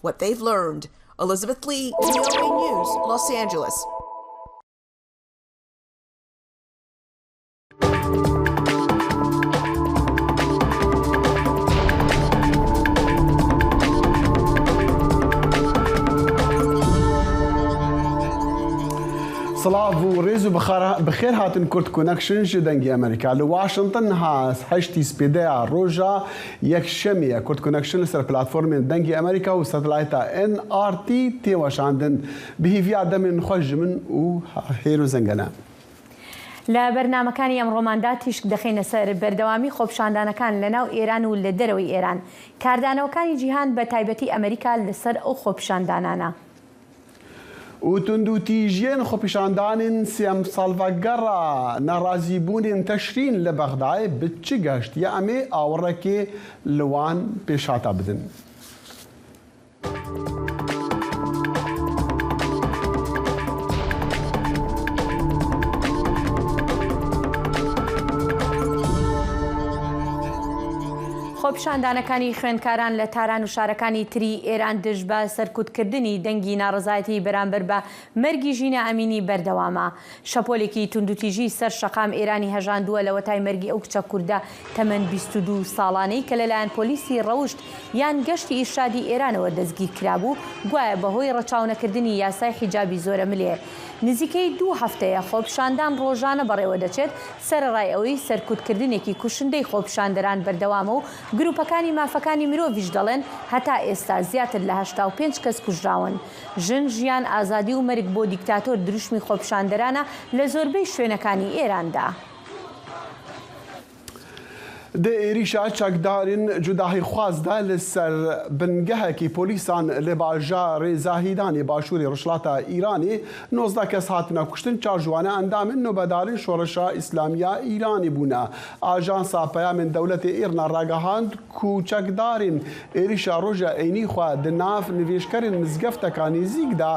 what they've learned. Elizabeth Lee, VOA News, Los Angeles. سڵاڤ و ڕێز و بەخێر هاتن کورد کۆنەکشن ژ دەنگی ئەمریکا لە واشنتن ها هەشتی سپێدەیا ڕۆژا یەکشەمیە کورد کۆنەکشن لەسەر پلاتفۆرمێن دەنگی ئەمریکا و سەتلایتا ئێن ئاڕ تی تێ وەشاندن bi hêviya demên xweş ji min û Hêro Zengene. لە بەرنامەکانی ئەمڕۆماندا تیشک دەخەینە سەر بەردەوامی خۆپیشاندانەکان لە ناو ئێران و لە دەرەوەی ئێران، کاردانەوەکانی جیهان بە تایبەتی ئەمریکا لەسەر ئەو خۆپیشاندانانە. و توندوتیژیێن خۆپیشاندانên سێم ساڵڤەگەڕا ناڕازیبوونên تەشرین لە بەغدایê bi çi gehiştiye em ê awirekê li wan pêşhata bidin. خۆپیشاندانەکانی خوێندکاران لە تاران و شارەکانی تری ئێران دژ بە سەرکوتکردنی دەنگی ناڕەزایەتی بەرامبەر بە مەرگی ژینا ئەمینی بەردەوامە. شەپۆلێکی توندوتیژی سەر شەقام ئێرانی هەژاندووە لەوەتای مەرگی ئەو کچە کوردە تەمەن 22 ساڵانەی کە لەلایەن پۆلیسی ڕەوشت یان گەشتی ئیرشادی ئێرانەوە دەستگیرکرابوو، گوایە بەهۆی ڕەچاونەکردنی یاسای حیجابی زۆرەملێ. نزیکەی دوو هەفتەیە خۆپیشاندان ڕۆژانە بەڕێوەدەچێت، سەرەڕای ئەوەی سەرکوتکردنێکی کوشندەی خۆپیشاندەران بەردەوامە و گروپەکانی مافەکانی مرۆڤیش دەڵێن هەتا ئێستا زیاتر لە 85 کەس کوژراون. ژن، ژیان، ئازادی و مەرگ بۆ دیکتاتۆر دروشمی خۆپیشاندەرانە لە زۆربەی شوێنەکانی ئێراندا. Di êrîşa çekdarên cudahîxwaz de li ser bingehekî polîsan li bajarê Zahîdanê Başûrê Rojhilata Îranê 19 kes hatine kuştin, çar ji wan endamên nobedarên Şoreşa Îslamiya Îranê bûne. Ajansa Peyamên Dewletê Îrna ragihand ku çekdarên êrîşa roja eynî xwe di nav nivêjkerên mizgefteka nêzîk de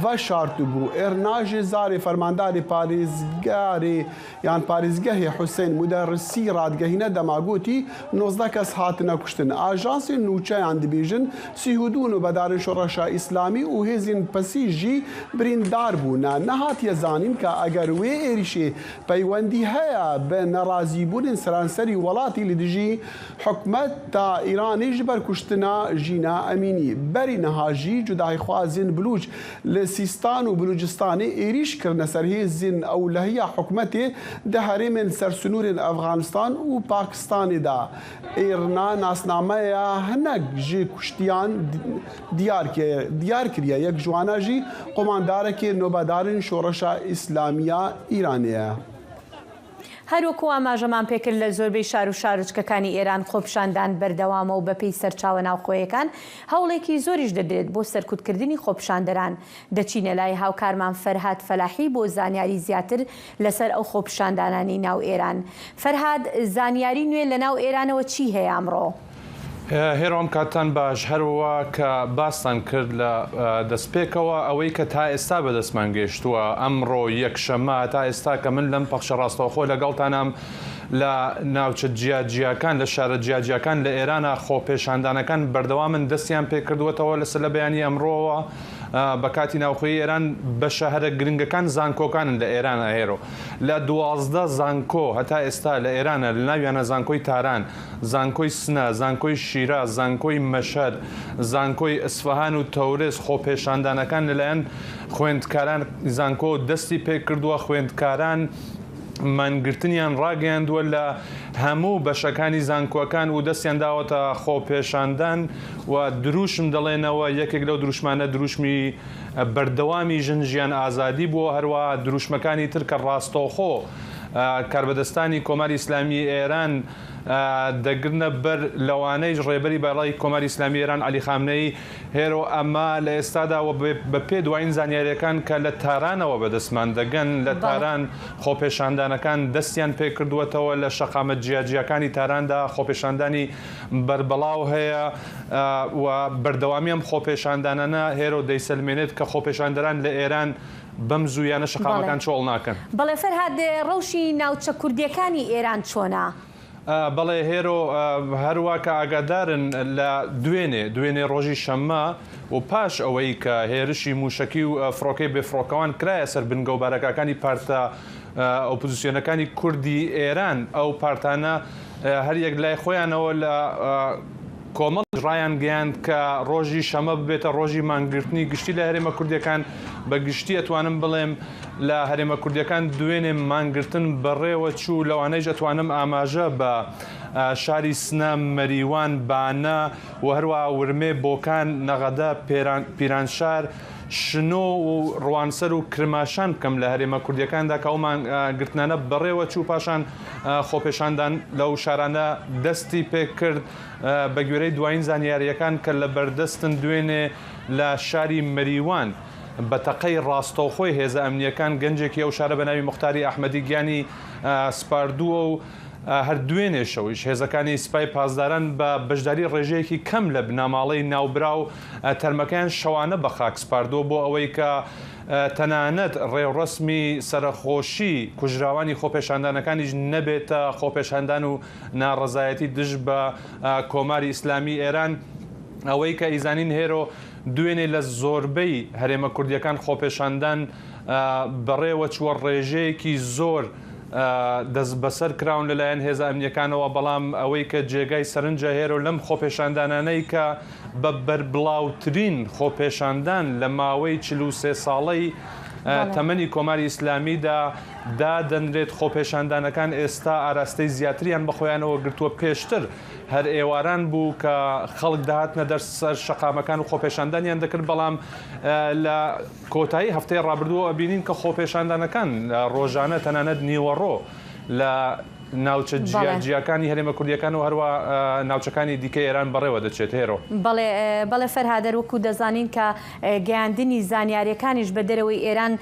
veşartibû. Îrna ji zarê fermandarê parêzgarê یان parêzgehê Husên Muderisî radigehîne dema gotî 19 kes hatine kuştin. Ajansên nûçeyan dibêjin 32 nobedarên Şoreşa Îslamî û hêzên pesî jî birîndar bûne. Nehatiye zanîn ke eger wê êrîşê peywendî heye bi nerazîbûnên seranserî welatî li dijî hikûmeta Îranê ji ber kuştina Jîna Emînî. Berî niha jî cudahîxwazên Bilûc li Sîstan û Bilûcistanê êrîş kirine ser hêzên ewlehiya hikûmetê di herêmên ser sinûrên Efxanistan û Pakistanê de. Îrna nasnameya hinek ji kuştiyan diyar kiriye. Yek ji wana jî qomandarekê nobedarên Şoreşa Îslamiya Îranê ye. هەروەکو ئاماژەمان پێکرد لە زۆربەی شار و شارۆچکەکانی ئێران خۆپیشاندان بەردەوامە و بەپێی سەرچاوە ناوخۆیەکان هەوڵێکی زۆریش دەدرێت بۆ سەرکوتکردنی خۆپیشاندەران. دەچینە لای هاوکارمان فەرهاد فەلاحی بۆ زانیاری زیاتر لەسەر ئەو خۆپیشاندانانی ناو ئێران. فەرهاد، زانیاری نوێ لە ناو ئێرانەوە چی هەیە ئەمڕۆ؟ هێرۆم کاتتان باش. هەروە کە باستان کرد لە دەستپێکەوە ئەوەی کە تا ئێستا بەدەستمان گەیشتووە ئەمڕۆ یەکشەممە تا ئێستا کە من لەم پەخشە ڕاستەوخۆ لەگەڵتانام لە ناوچە جیاجیاکان لە شارە جیاجیاکان لە ئێرانە خۆپێشاندانەکان بەردەوامن دەستیان پێکردووەتەوە لەسەر لە بەیانی ئەمڕۆوە بە کاتی ناوخۆی ئێران بەشە هەرە گرنگەکان زانکۆکانن لە ئێرانە هێرۆ لە 12 زانکۆ هەتا ئێستا لە ئێرانە لە ناویانە زانکۆی تاران زانکۆی سنە، زانکۆی شیراز، زانکۆی مەشهەد، زانکۆی ئیسفەهان و تەورێز خۆپێشاندانەکان لەلایەن خوێندکاران زانکۆ دەستی پێکردووە، خوێندکاران مانگرتنیان ڕاگەیاندووە لە هەموو بەشەکانی زانکۆکان و دەستیان داوەتە خۆپێشاندان و دروشم دەڵێنەوە. یەکێک لەو دروشمانە دروشمی بەردەوامی ژن ژیان ئازادی بووە، هەروە دروشمەکانی تر کە ڕاستەوخۆ کاربەدەستانی کۆماری ئیسلامی ئێران دەگرنە بەر، لەوانەیش ڕێبەری باڵای کۆماری ئیسلامی ئێران عەلی خامنەیی. هێرۆ ئەمە لە ئێستادا و بە پێ دوایین زانیاریەکان کە لە تارانەوە بەدەستمان دەگەن، لە تاران خۆپێشاندانەکان دەستیان پێکردووەتەوە، لە شەقامە جیاجیاکانی تاراندا خۆپێشاندانی بەربەڵاو هەیە و بەردەوامی ئەم خۆپێشاندانانە هێرۆ دەیسەلمێنێت کە خۆپێشاندەران لە ئێران بەم زوویانە شەقامەکان چۆڵ ناکەن. بەڵێ فەرهاد، ڕەوشی ناوچە کوردیەکانی ئێران چۆنە؟ بەڵێ هێرۆ، هەروا کە ئاگادارن لە دوێنێ دوێنێ ڕۆژی شەممە و پاش ئەوەی کە هێرشی مووشەکی و فڕۆکەی بێفڕۆکەوان کرایە سەر بنگە و بارەگاکانی پارتە ئۆپۆزیسیۆنەکانی کوردی ئێران، ئەو پارتانە هەریەک لای خۆیانەوە لە کۆمەڵ ڕایانگەیاند کە ڕۆژی شەمە ببێتە ڕۆژی مانگرتنی گشتی لە هەرێمە کوردیەکان. بە گشتی ئەتوانم بڵێم لە هەرێمە کوردیەکان دوێنێ مانگرتن بەڕێوە چوو، لەوانەیش ئەتوانم ئاماژە بە شاری سنە، مەریوان، بانە و هەروەها ورمێ، بۆکان، نەغەدە، پیرانشار، شنۆ و ڕوانسەر و کرماشان بکەم لە هەرێمە کوردیەکاندا کە ئەو مانگرتنانە بەڕێوە چوو. پاشان خۆپێشاندان لەو شارانە دەستی پێکرد. بە گوێرەی دوایین زانیارییەکان کە لە بەردەستن دوێنێ لە شاری مەریوان بە تەقەی ڕاستەوخۆی هێزە ئەمنییەکان گەنجێکی ئەو شارە بە ناوی موختاری ئەحمەدی گیانی سپاردووە و هەر دوێنێ شەویش هێزەکانی سپای پاسداران بە بەشداری ڕێژەیەکی کەم لە بنەماڵەی ناوبراو تەرمەکەیان شەوانە بە خاک سپاردووە بۆ ئەوەی کە تەنانەت ڕێوڕەسمی سەرەخۆشی کوژراوانی خۆپێشاندانەکانیش نەبێتە خۆپێشاندان و ناڕەزایەتی دژ بە کۆماری ئیسلامی ئێران. ئەوەی کە ئیزانین هێرۆ دوێنێ لە زۆربەی هەرێمە کوردیەکان خۆپێشاندان بەڕێوە چووە ڕێژەیەکی زۆر دەستبەسەر کراون لەلایەن هێزە ئەمنیەکانەوە، بەڵام ئەوەی کە جێگای سەرنجە هێرۆ لەم خۆپێشاندانانەی کە بە بەربڵاوترین خۆپێشاندان لە ماوەی 43 ساڵەی تەمەنی کۆماری ئیسلامیدا دادەنرێت، خۆپێشاندانەکان ئێستا ئاراستەی زیاتریان بەخۆیانەوە گرتووە، پێشتر هەر ئێواران بوو کە خەڵک دەهاتنە دەر سەر شەقامەکان و خۆپێشاندانیان دەکرد، بەڵام لە کۆتایی هەفتەی ڕابردووەوە ئەبینین کە خۆپێشاندانەکان ڕۆژانە تەنانەت نیوەڕۆ لە ناوچە جیا جیاکانی هەرێمە کوردیەکان و هەروا ناوچەکانی دیکەی ئێران بەڕێوە دەچێت. هێرۆ. بەڵێ بەڵێ فەرهاد هەر وەکو دەزانین کە گەیاندنی زانیاریەکانیش بە دەرەوەی ئێران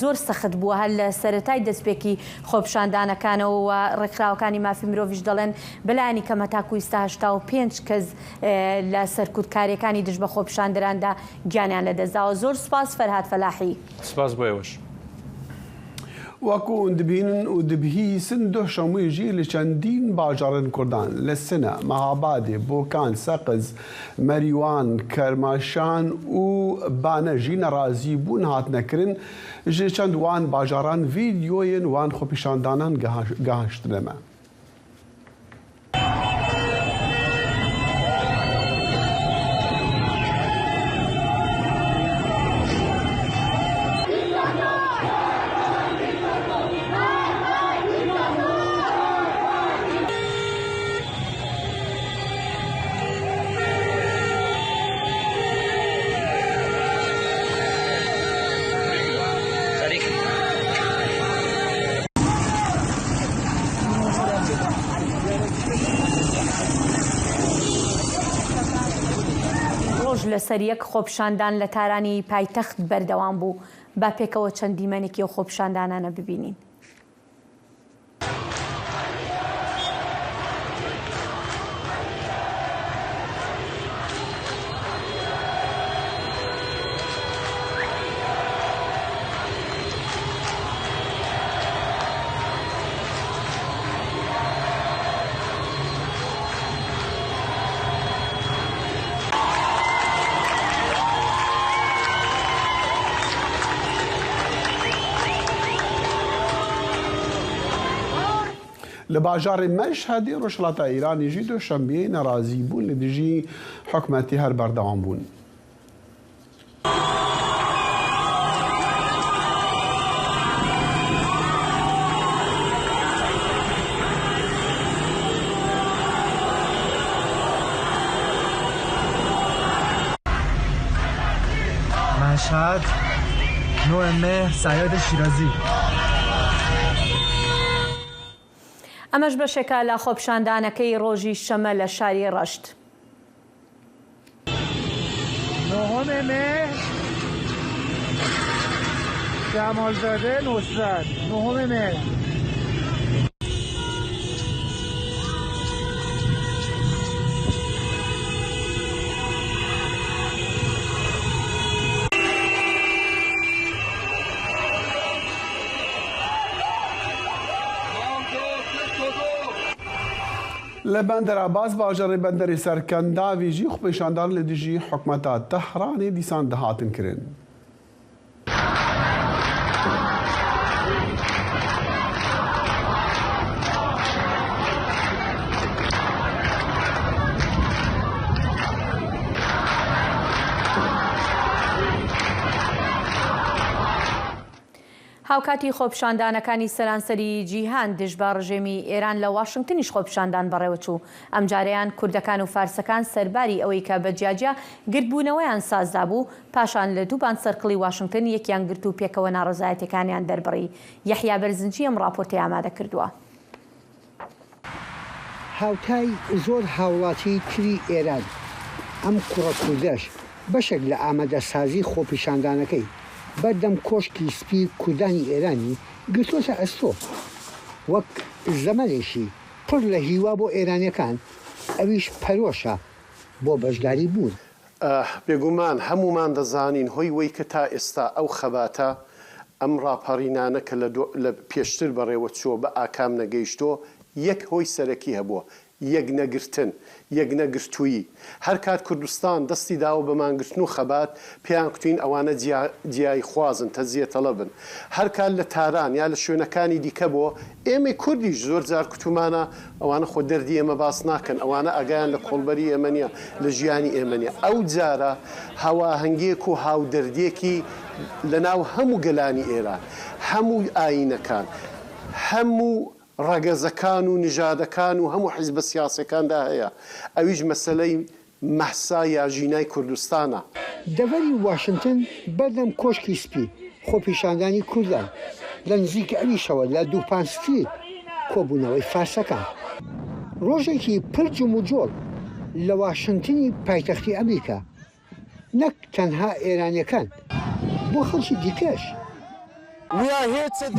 زۆر سەخت بووە هەر لە سەرەتای دەستپێکی خۆپیشاندانەکانەوە و ڕێکخراوەکانی مافی مرۆڤیش دەڵێن بەلایەنی کەم هەتاکو ئیستا 85 کەس لە سەرکوتکاریەکانی دژ بە خۆپیشاندەراندا گیانیان لەدەستداوە. زۆر سوپاس فەرهاد فەلاحی. سپاس بۆ ئێوەش. وەکو هون دبینن و دبهیسن دوه شەموی ژی لە چەندین باژارن کوردان لە سنە، مەهابادێ، بۆکان، سەقز، مەریوان، کەرماشان و بانە ژی نەرازی بوون هاتنە کرن، ژ چەند وان باژاران ڤیدیۆیێن وان خۆپیشاندانان گەهاشتنە مە. ڕۆژ لەسەر یەک خۆپیشاندان لە تارانی پایتەخت بەردەوام بوو، با پێکەوە چەند دیمەنێکی ئەو خۆپیشاندانانە ببینین. لە باژارê Meşhedê Rojhilata Îranê jî duşembiyê nerazîbûn li dijî hikûmetê her berdewam bûn. مشهد 9 مهر صیاد شیرازی. ئەمەش بەشێکە لە خۆپیشاندانەکەی ڕۆژی شەمە لە شاری ڕەشت. نهم مهر جمالزاده نصرت نهم مهر. لە بەندەر عەباس باژەڕی بەندەری سەر کەنداوی ژی خۆپیشاندان لە دژی حکومەتا تەهرانێ دیسان دەهاتن کرن. هاوکاتی خۆپیشاندانەکانی سەرانسەری جیهان دژ بە ڕژێمی ئێران لە واشنگتنیش خۆپیشاندان بەڕێوەچوو. ئەمجارەیان کوردەکان و فارسەکان سەرباری ئەوەی کە بە جیاجیا گردبوونەوەیان سازدابوو، پاشان لە دووبان سەرکڵی واشنگتن یەکیان گرت و پێکەوە ناڕەزایەتیەکانیان دەربڕی. یەحیا بەرزنجی ئەم ڕاپۆرتەی ئامادە کردووە. هاوتای زۆر هاوڵاتیی تری ئێران، ئەم کوڕە کوردەش بەشێک لە ئامادەسازی خۆپیشاندانەکەی بەردەم کۆشکی سپی کوردانی ئێرانی گرتۆتە ئەستۆ. وەک زەمەنێکی پڕ لە هیوا بۆ ئێرانیەکان، ئەویش پەرۆشە بۆ بەشداری بوون. بێگومان هەموومان دەزانین هۆی وەی کە تا ئێستا ئەو خەباتە، ئەم ڕاپەڕینانە کە لە لە پێشتر بەڕێوە چووە بە ئاکام نەگەیشتۆ، یەک هۆی سەرەکی هەبووە، یەکنەگرتن، یەکنەگرتوویی. هەر کات کوردستان دەستی داوە بە مانگرتن و خەبات، پێیان کوتوین ئەوانە جیا جیاییخوازن، تەجزیەتەڵەبن. هەر کات لە تاران یا لە شوێنەکانی دیکە بۆ، ئێمەی کوردیش زۆر جار کوتومانە ئەوانە خۆ دەردی ئێمە باس ناکەن، ئەوانە ئاگایان لە کۆڵبەری ئێمە نییە، لە ژیانی ئێمە نییە. ئەو جارە هەواهەنگییەک و هاودەردییەکی لە ناو هەموو گەلانی ئێران، هەموو ئایینەکان، هەموو ڕەگەزەکان و نژادەکان و هەموو حیزبە سیاسیەکاندا هەیە، ئەویش مەسەلەی مەهسا یا ژینای کوردستانە. دەڤەری واشنتن بەردەم کۆشکی سپی خۆپیشاندانی کوردان، لە نزیک ئەویشەوە لە دوپان ستریت کۆبوونەوەی فارسەکان. ڕۆژێکی پر جموجۆڵ لە واشنتنی پایتەختی ئەمریکا. نەک تەنها ئێرانیەکان بۆ خەڵکی دیکەش.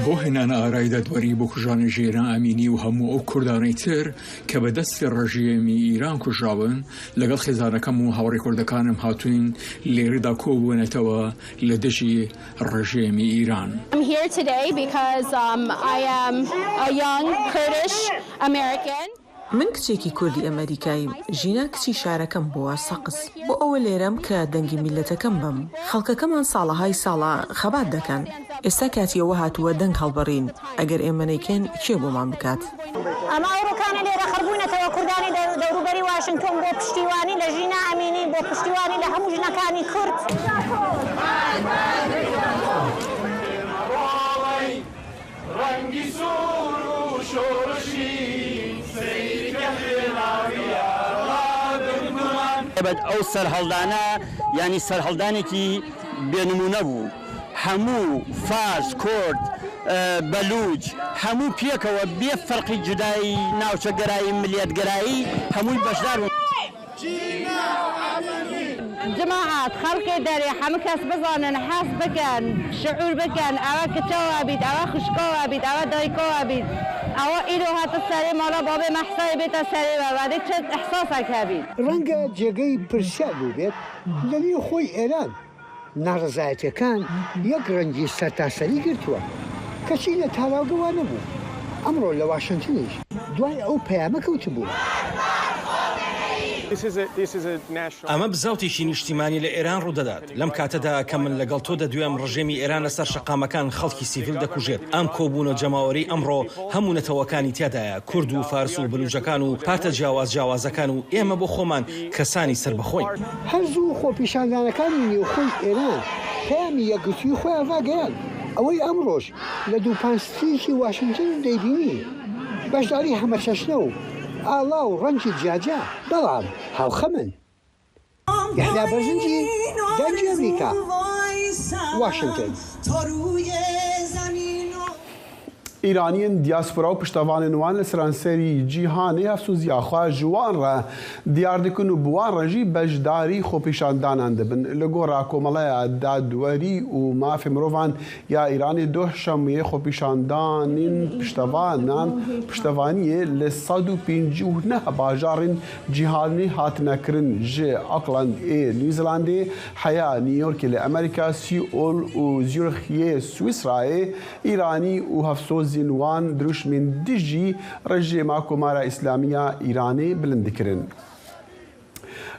بۆ هێنانە ئارای دادوەری بۆ کوژرانی ژینا ئەمینی و هەموو ئەو کوردانەی تر کە بە دەستی ڕژێمی ئیران کوژراون، لەگەڵ خێزانەکەم و هاوڕێ کوردەکانم هاتووین لێرەدا کۆبووینەتەوە لە دژی ڕژێمی ئیران. من کچێکی کوردی ئەمەریکاییم، ژینا کچی شارەکەم بووە، سەقز. بۆ ئەوە لێرەم کە دەنگی میللەتەکەم بم. خەڵکەکەمان ساڵەهای ساڵە خەبات دەکەن. ئێستا کاتی ئەوە هاتووە دەنگ هەڵبڕین. ئەگەر ئێمە نەیکەین، کێ بۆمان بکات؟ ئەمە ئەو ڕوکانە لێرە خڕبوونەتەوە کوردانی دەوروبەری واشنتۆن بۆ پشتیوانی لە ژینا ئەمینی، بۆ پشتیوانی لە هەموو ژنەکانی کورد. ڕەنگی سوور و شۆڕشی سەیرکە خوێناویە ڕابردوومان. تایبەت ئەو سەرهەڵدانە یانی سەرهەڵدانێکی بێ نموونە بوو هەموو فارس کورد بەلووچ هەموو پێکەوە بێ فەرقی جودایی ناوچەگەرایی ملیەتگەرایی هەمووی بەشدار بوون. جماعت خەڵکی دەرێ هەموو کەس بزانن هەست بکەن شعور بکەن ئەوە کچەوە بیت ئەوە خوشکەوە بیت ئەوە دایکەوە بیت ئەوە ئیرۆ هاتە سەرێ ماڵە بابێ مەحسای بێتە سەرێ وە وەدێ چ ئحساسەک هەبیت. ڕەنگە جێگەی پرسیار بووبێت لە نێو خۆی ئێران ناڕەزایەتیەکان یەک ڕەنگی سەرتاسەری گرتووە، کەچی لە تاراوگە وا نەبوو، ئەمڕۆ لە واشنتنیش دوای ئەو پەیامە کەوتبوو. ئەمە بزاوتێکی نیشتیمانی لە ئێران ڕوودەدات. لەم کاتەدا کە من لەگەڵ تۆ دەدوێم، ڕژێمی ئێران لەسەر شەقامەکان خەڵکی سیڤیل دەکوژێت. ئەم کۆبوونە جەماوەریی ئەمڕۆ هەموو نەتەوەکانی تیادایە، کورد و فارس و بلوجەکان و پارتە جیاواز جیاوازەکان و ئێمە بۆ خۆمان کەسانی سەربەخۆین. هەر زوو خۆپیشاندانەکانی نێوخۆی ئێران پەیامی یەکگرتووی خۆیان ڕاگەیاند، ئەوەی ئەمڕۆش لە دووپان ستریتی واشنتن دەیبینی بەشداری هەمەچەشنە و ئاڵا و ڕەنگی جیاجیا، بەڵام هاوخەمن. یەحیا بەرزنجی، دەنگی ئەمریکا، واشنتن. ئیرانیەن دیاسپۆرا و پشتەڤانێن وان لە سەرانسەری جیهانێ هەفسوزیا xwe ji wan re diyar dikin û bi wan re jî beşdarî xwepêşandanan dibin. Li gora Komeleya Dadwerî û Mafê Mirovan ya Îranê doh şemiyê xwepêşandanên piştevanan piştevaniyê li 159 bajarên cîhanê hatine kirin ji Auckland ê New Zealandê heya New Yorkê li Amerîka, Seoul û Zurich yê Swîsrayê Îranî û hevsozên. Balyozên wan dirûşmên dijî rejîma Komara Îslamî ya Îranê bilind dikirin.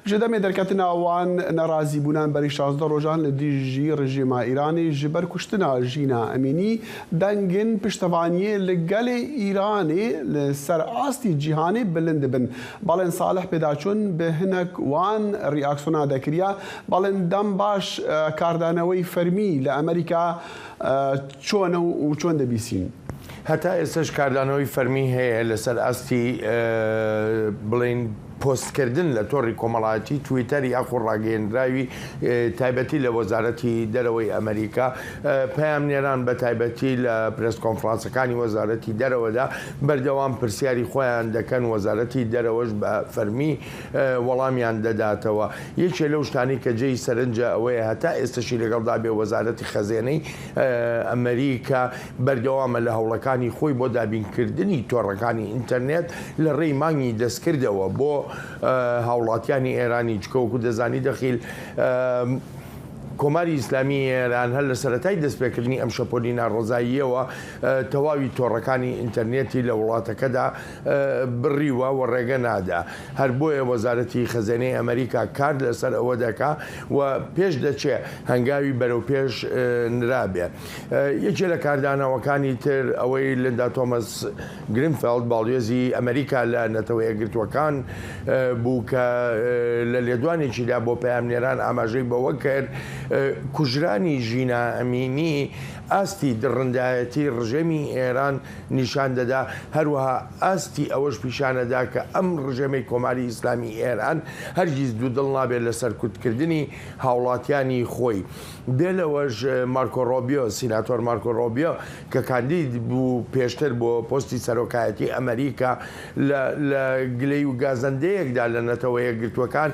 Ji demê derketina wan nerazîbûnan berî 16 rojan li dijî rejîma Îranê ji ber kuştina Jîna Emînî dengên piştevaniyê li gelê Îranê li ser astî cîhanê bilind dibin. Balên Salih pêdaçûn bi hinek wan reaksiyona de kiriye. Balên dem baş kardanewey fermî li Amerîka چۆنە و چۆن دەبیسین؟ هەتا ئێستەش کاردانەوەی فەرمی هەیە لەسەر ئاستی بڵێین پۆستکردن لە تۆڕی کۆمەڵایەتی تویتەر یاخۆ ڕاگەیەندراوی تایبەتی لە وەزارەتی دەرەوەی ئەمریکا پەیامنێران بە تایبەتی لە پرێس کۆنفرانسەکانی وەزارەتی دەرەوەدا بەردەوام پرسیاری خۆیان دەکەن وەزارەتی دەرەوەش بە فەرمی وەڵامیان دەداتەوە. یەکێ لەو شتانەی کە جێی سەرنجە ئەوەیە هەتا ئێستەشی لەگەڵدا بێ وەزارەتی خەزێنەی ئەمریکا بەردەوامە لە هەوڵەکانی خۆی بۆ دابینکردنی تۆڕەکانی ئینتەرنێت لە ڕێی مانگی دەستکردەوە بۆ هاوڵاتیانی ئێرانی چونکە وەکو دەزانی دەخیل کۆماری ئیسلامی ئێران هەر لە سەرەتای دەستپێکردنی ئەم شەپۆلی ناڕەزاییەوە تەواوی تۆڕەکانی ئینتەرنێتی لە وڵاتەکەدا بڕیوە و ڕێگە نادا. هەر بۆیە وەزارەتی خەزێنەی ئەمەریکا کار لەسەر ئەوە دەکا و پێش دەچێ هەنگاوی بەرەو پێش نرابێ. یەکێ لە کاردانەوەکانی تر ئەوەی لندا تۆمەس گرینفێڵد باڵیۆزی ئەمەریکا لە نەتەوە یەکگرتووەکان بوو کە لە لێدوانێکیدا بۆ پەیامنێران ئاماژەی بەوە کرد کوژرانی ژینا ئەمینی ئاستی دڕندایەتی ڕژێمی ئێران نیشان دەدا، هەروەها ئاستی ئەوەش پیشانەدا کە ئەم ڕژێمەی کۆماری ئیسلامی ئێران هەرگیز دوودڵ نابێت لە سەرکوتکردنی هاوڵاتیانی خۆی. بێ لەوەش مارکۆ ڕۆبیۆ، سیناتۆر مارکۆ ڕۆبیۆ کە کاندید بوو پێشتر بۆ پۆستی سەرۆکایەتی ئەمەریکا لە لە گلەی و گازەندەیەکدا لە نەتەوە یەکگرتووەکان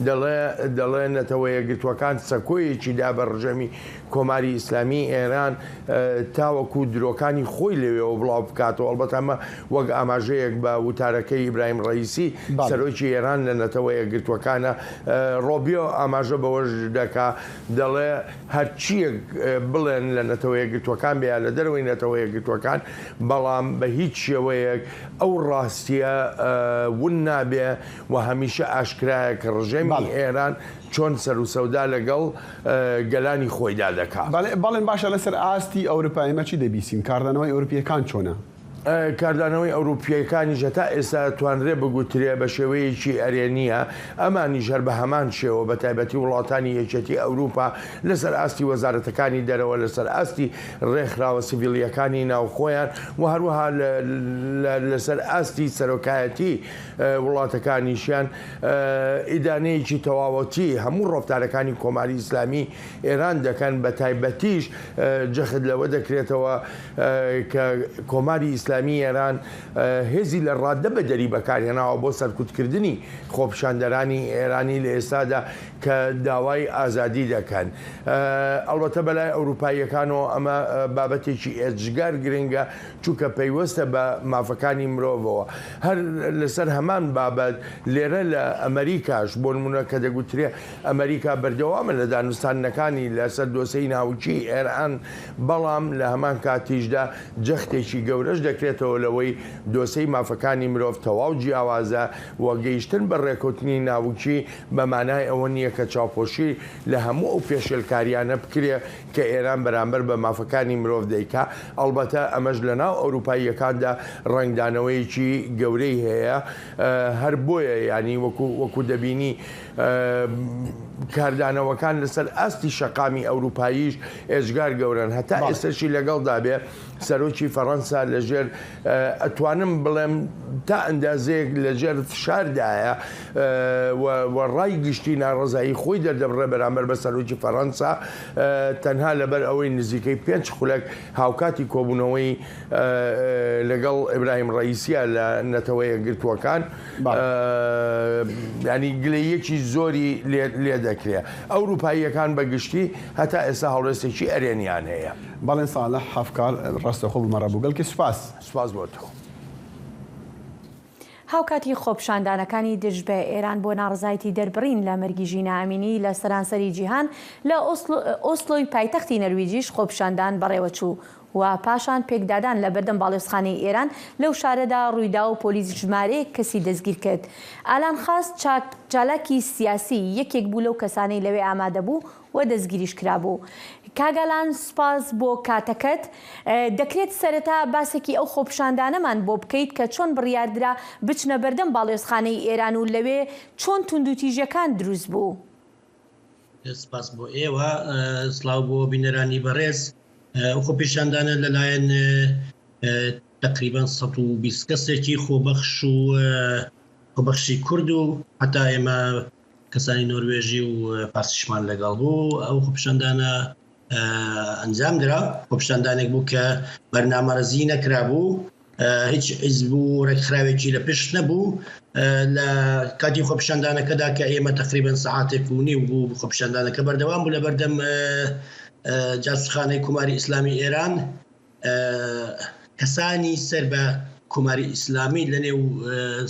دەڵێ دەڵێ نەتەوە یەکگرتووەکان سەکۆیەکی دا بە ڕژێمی کۆماری ئیسلامی ئێران تاوەکو درۆکانی خۆی لەوێوە بڵاو بکاتەوە، ئەڵبەتە ئەمە وەک ئاماژەیەک بە وتارەکەی ئیبراهیم ڕەئیسی سەرۆکی ئێران لە نەتەوە یەکگرتووەکانە. ڕۆبیۆ ئاماژە بەوەش دەکا دەڵێ هەرچییەک بڵێن لە نەتەوە یەکگرتووەکان بێ یا لە دەرەوەی نەتەوە یەکگرتووەکان، بەڵام بە هیچ شێوەیەک ئەو ڕاستییە ون نابێ و هەمیشە ئاشکرایە کە ڕژێمی ئێران چۆن سەروسەودا لەگەڵ گەلانی خۆیدا دەکا. بەڵێ بەڵێن باشە لەسەر ئاستی ئەورپا ئێمە چی دەبیسین؟ کاردانەوەی ئەورپییەکان چۆنە؟ کاردانەوەی ئەوروپییەکانیش هەتا ئێستا توانرێ بگوترێ بە شێوەیەکی ئەرێنییە، ئەمانیش هەر بە هەمان شێوە بە تایبەتی وڵاتانی یەکێتی ئەوروپا لەسەر ئاستی وەزارەتەکانی دەرەوە، لەسەر ئاستی ڕێکخراوە سیڤیلییەکانی ناوخۆیان و هەروەها لەسەر ئاستی سەرۆکایەتی وڵاتەکانیشیان ئیدانەیەکی تەواوەتی هەموو ڕەفتارەکانی کۆماری ئیسلامی ئێران دەکەن، بە تایبەتیش جەخت لەوە دەکرێتەوە کە کۆماری ئیسلامی ئێران هێزی لە ڕاددە بەدەری بەکارهێناوە بۆ سەرکوتکردنی خۆپیشاندەرانی ئێرانی لە ئێستادا کە داوای ئازادی دەکەن. ئەڵبەتە بەلای ئەوروپاییەکانەوە ئەمە بابەتێکی ئێجگار گرنگە، چونکە پەیوەستە بە مافەکانی مرۆڤەوە. هەر لەسەر هەمان بابەت لێرە لە ئەمەریکاش بۆ نموونە کە دەگوترێ ئەمەریکا بەردەوامە لە دانوستاندنەکانی لەسەر دۆسێی ناوکیی ئێران، بەڵام لە هەمان کاتیشدا جەختێکی گەورەش دەکرێتەوە لەوەی دۆسێی مافەکانی مرۆڤ تەواو جیاوازە و گەیشتن بە ڕێکەوتنی ناوکی بە مانای ئەوە نییە کە چاوپۆشی لە هەموو ئەو پێشێلکارییانە بکرێ کە ئێران بەرامبەر بە مافەکانی مرۆڤ دەیکا، ئەڵبەتە ئەمەش لە ناو ئەوروپاییەکاندا ڕەنگدانەوەیەکی گەورەی هەیە، هەر بۆیە یانی وەکو وەکو دەبینی کاردانەوەکان لەسەر ئاستی شەقامی ئەوروپاییش ئێجگار گەورەن، هەتا ئێستەشی لەگەڵدا بێ سەرۆکی فەڕەنسا لەژێر ئەتوانم بڵێم تا ئەندازەیەک لەژێر فشاردایە و ڕای گشتی ناڕەزایی خۆی دەردەبڕێ بەرامبەر بە سەرۆکی فەڕەنسا تەنها لەبەر ئەوەی نزیکەی پێنج خولەک هاوکاتی کۆبوونەوەی لەگەڵ ئیبراهیم ڕەئیسیە لە نەتەوە یەکگرتووەکان یانی گلەییەکی زۆری لێ دەکرێ. ئەوروپاییەکان بە گشتی هەتا ئێستا هەڵوێستێکی ئەرێنیان هەیە. بەڵێن ساڵح هەڤکار ڕاستەوخۆ بمە ڕەبوو گەلکی سوپاس. سوپاس بۆ تۆ. هاوکاتی خۆپیشاندانەکانی دژ بە ئێران بۆ ناڕەزایەتی دەربڕین لە مەرگی ژینا ئەمینی لە سەرانسەری جیهان، لە ئۆسلۆی پایتەختی نەرویجیش خۆپیشاندان بەڕێوەچوو. و پاشان پێکدادان لە بەردەم باڵیۆزخانەی ئێران لەو شارەدا ڕوویدا و پۆلیس ژمارەیەک کەسی دەستگیر کرد. ئالان خاس چالاکی سیاسی یەکێک بوو لەو کەسانەی لەوێ ئامادەبوو و دەستگیریش کرابوو. کاک ئالان سوپاس بۆ کاتەکەت. دەکرێت سەرەتا باسێکی ئەو خۆپیشاندانەمان بۆ بکەیت کە چۆن بڕیاردرا بچنە بەردەم باڵیۆزخانەی ئێران و لەوێ چۆن توندوتیژیەکان دروست بوو؟ سپاس بۆ ئێوە. سڵاو بۆ بینەرانی بەڕێز. ئەو خۆپیشاندانە لەلایەن تەقریبەن 120 کەسێکی خۆبەخش و خۆبەخشی کورد و هەتا ئێمە کەسانی نۆروێژی و فارسیشمان لەگەڵ بوو ئەو خۆپیشاندانە ئەنجام درا. خۆپیشاندانێک بوو کە بەرنامەڕێزی نەکرابوو، هیچ حیزب و ڕێکخراوێکی لە پشت نەبوو. لە کاتی خۆپیشاندانەکەدا کە ئێمە تەقریبەن سەعاتێک و نیو بوو خۆپیشاندانەکە بەردەوام بوو لە بەردەم جاسوسخانەی کۆماری ئیسلامی ئێران، کەسانی سەر بە کۆماری ئیسلامی لە نێو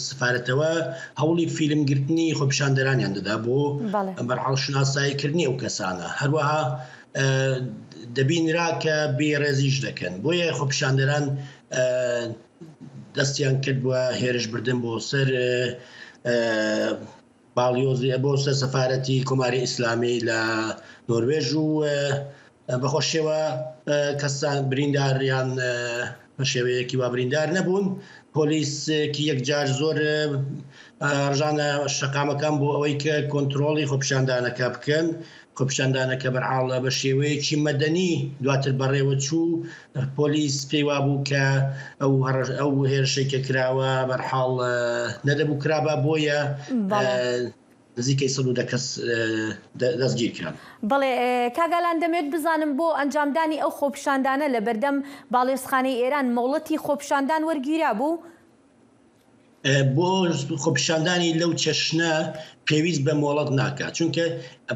سفارەتەوە هەوڵی فیلم گرتنی خۆپیشاندەرانیان دەدا بۆ بەرحاڵ شناسایی کردنی ئەو کەسانە. هەروەها دەبینرا کە بێڕێزیش دەکەن، بۆیە خۆپیشاندەران دەستیان کرد بە هێرش بردن بۆ سەر باڵیۆزی بۆ سەر سەفارەتی کۆماری ئیسلامی لە نۆروێژ و بەخۆشیەوە کەسان بریندار یان بە شێوەیەکی وا بریندار نەبوون. پۆلیسێکی یەکجار زۆر ڕژانە شەقامەکان بۆ ئەوەی کە کۆنترۆڵی خۆپیشاندانەکە بکەن. خۆپیشاندانەکە بەرحاڵ بە شێوەیەکی مەدەنی دواتر بەڕێوە چوو. پۆلیس پێی وابوو کە ئەو ئەو هێرشەی کە کراوە بەرحاڵ نەدەبوو کرابا بۆیە نزیکەی 110 کەس دەستگیر کران. بەڵێ کاک ئالان دەمەوێت بزانم بۆ ئەنجامدانی ئەو خۆپیشاندانە لە بەردەم باڵیۆزخانەی ئێران مۆڵەتی خۆپیشاندان وەرگیرابوو؟ بۆ خۆپیشاندانی لەو چەشنە پێویست بە مۆڵەت ناکات، چونکە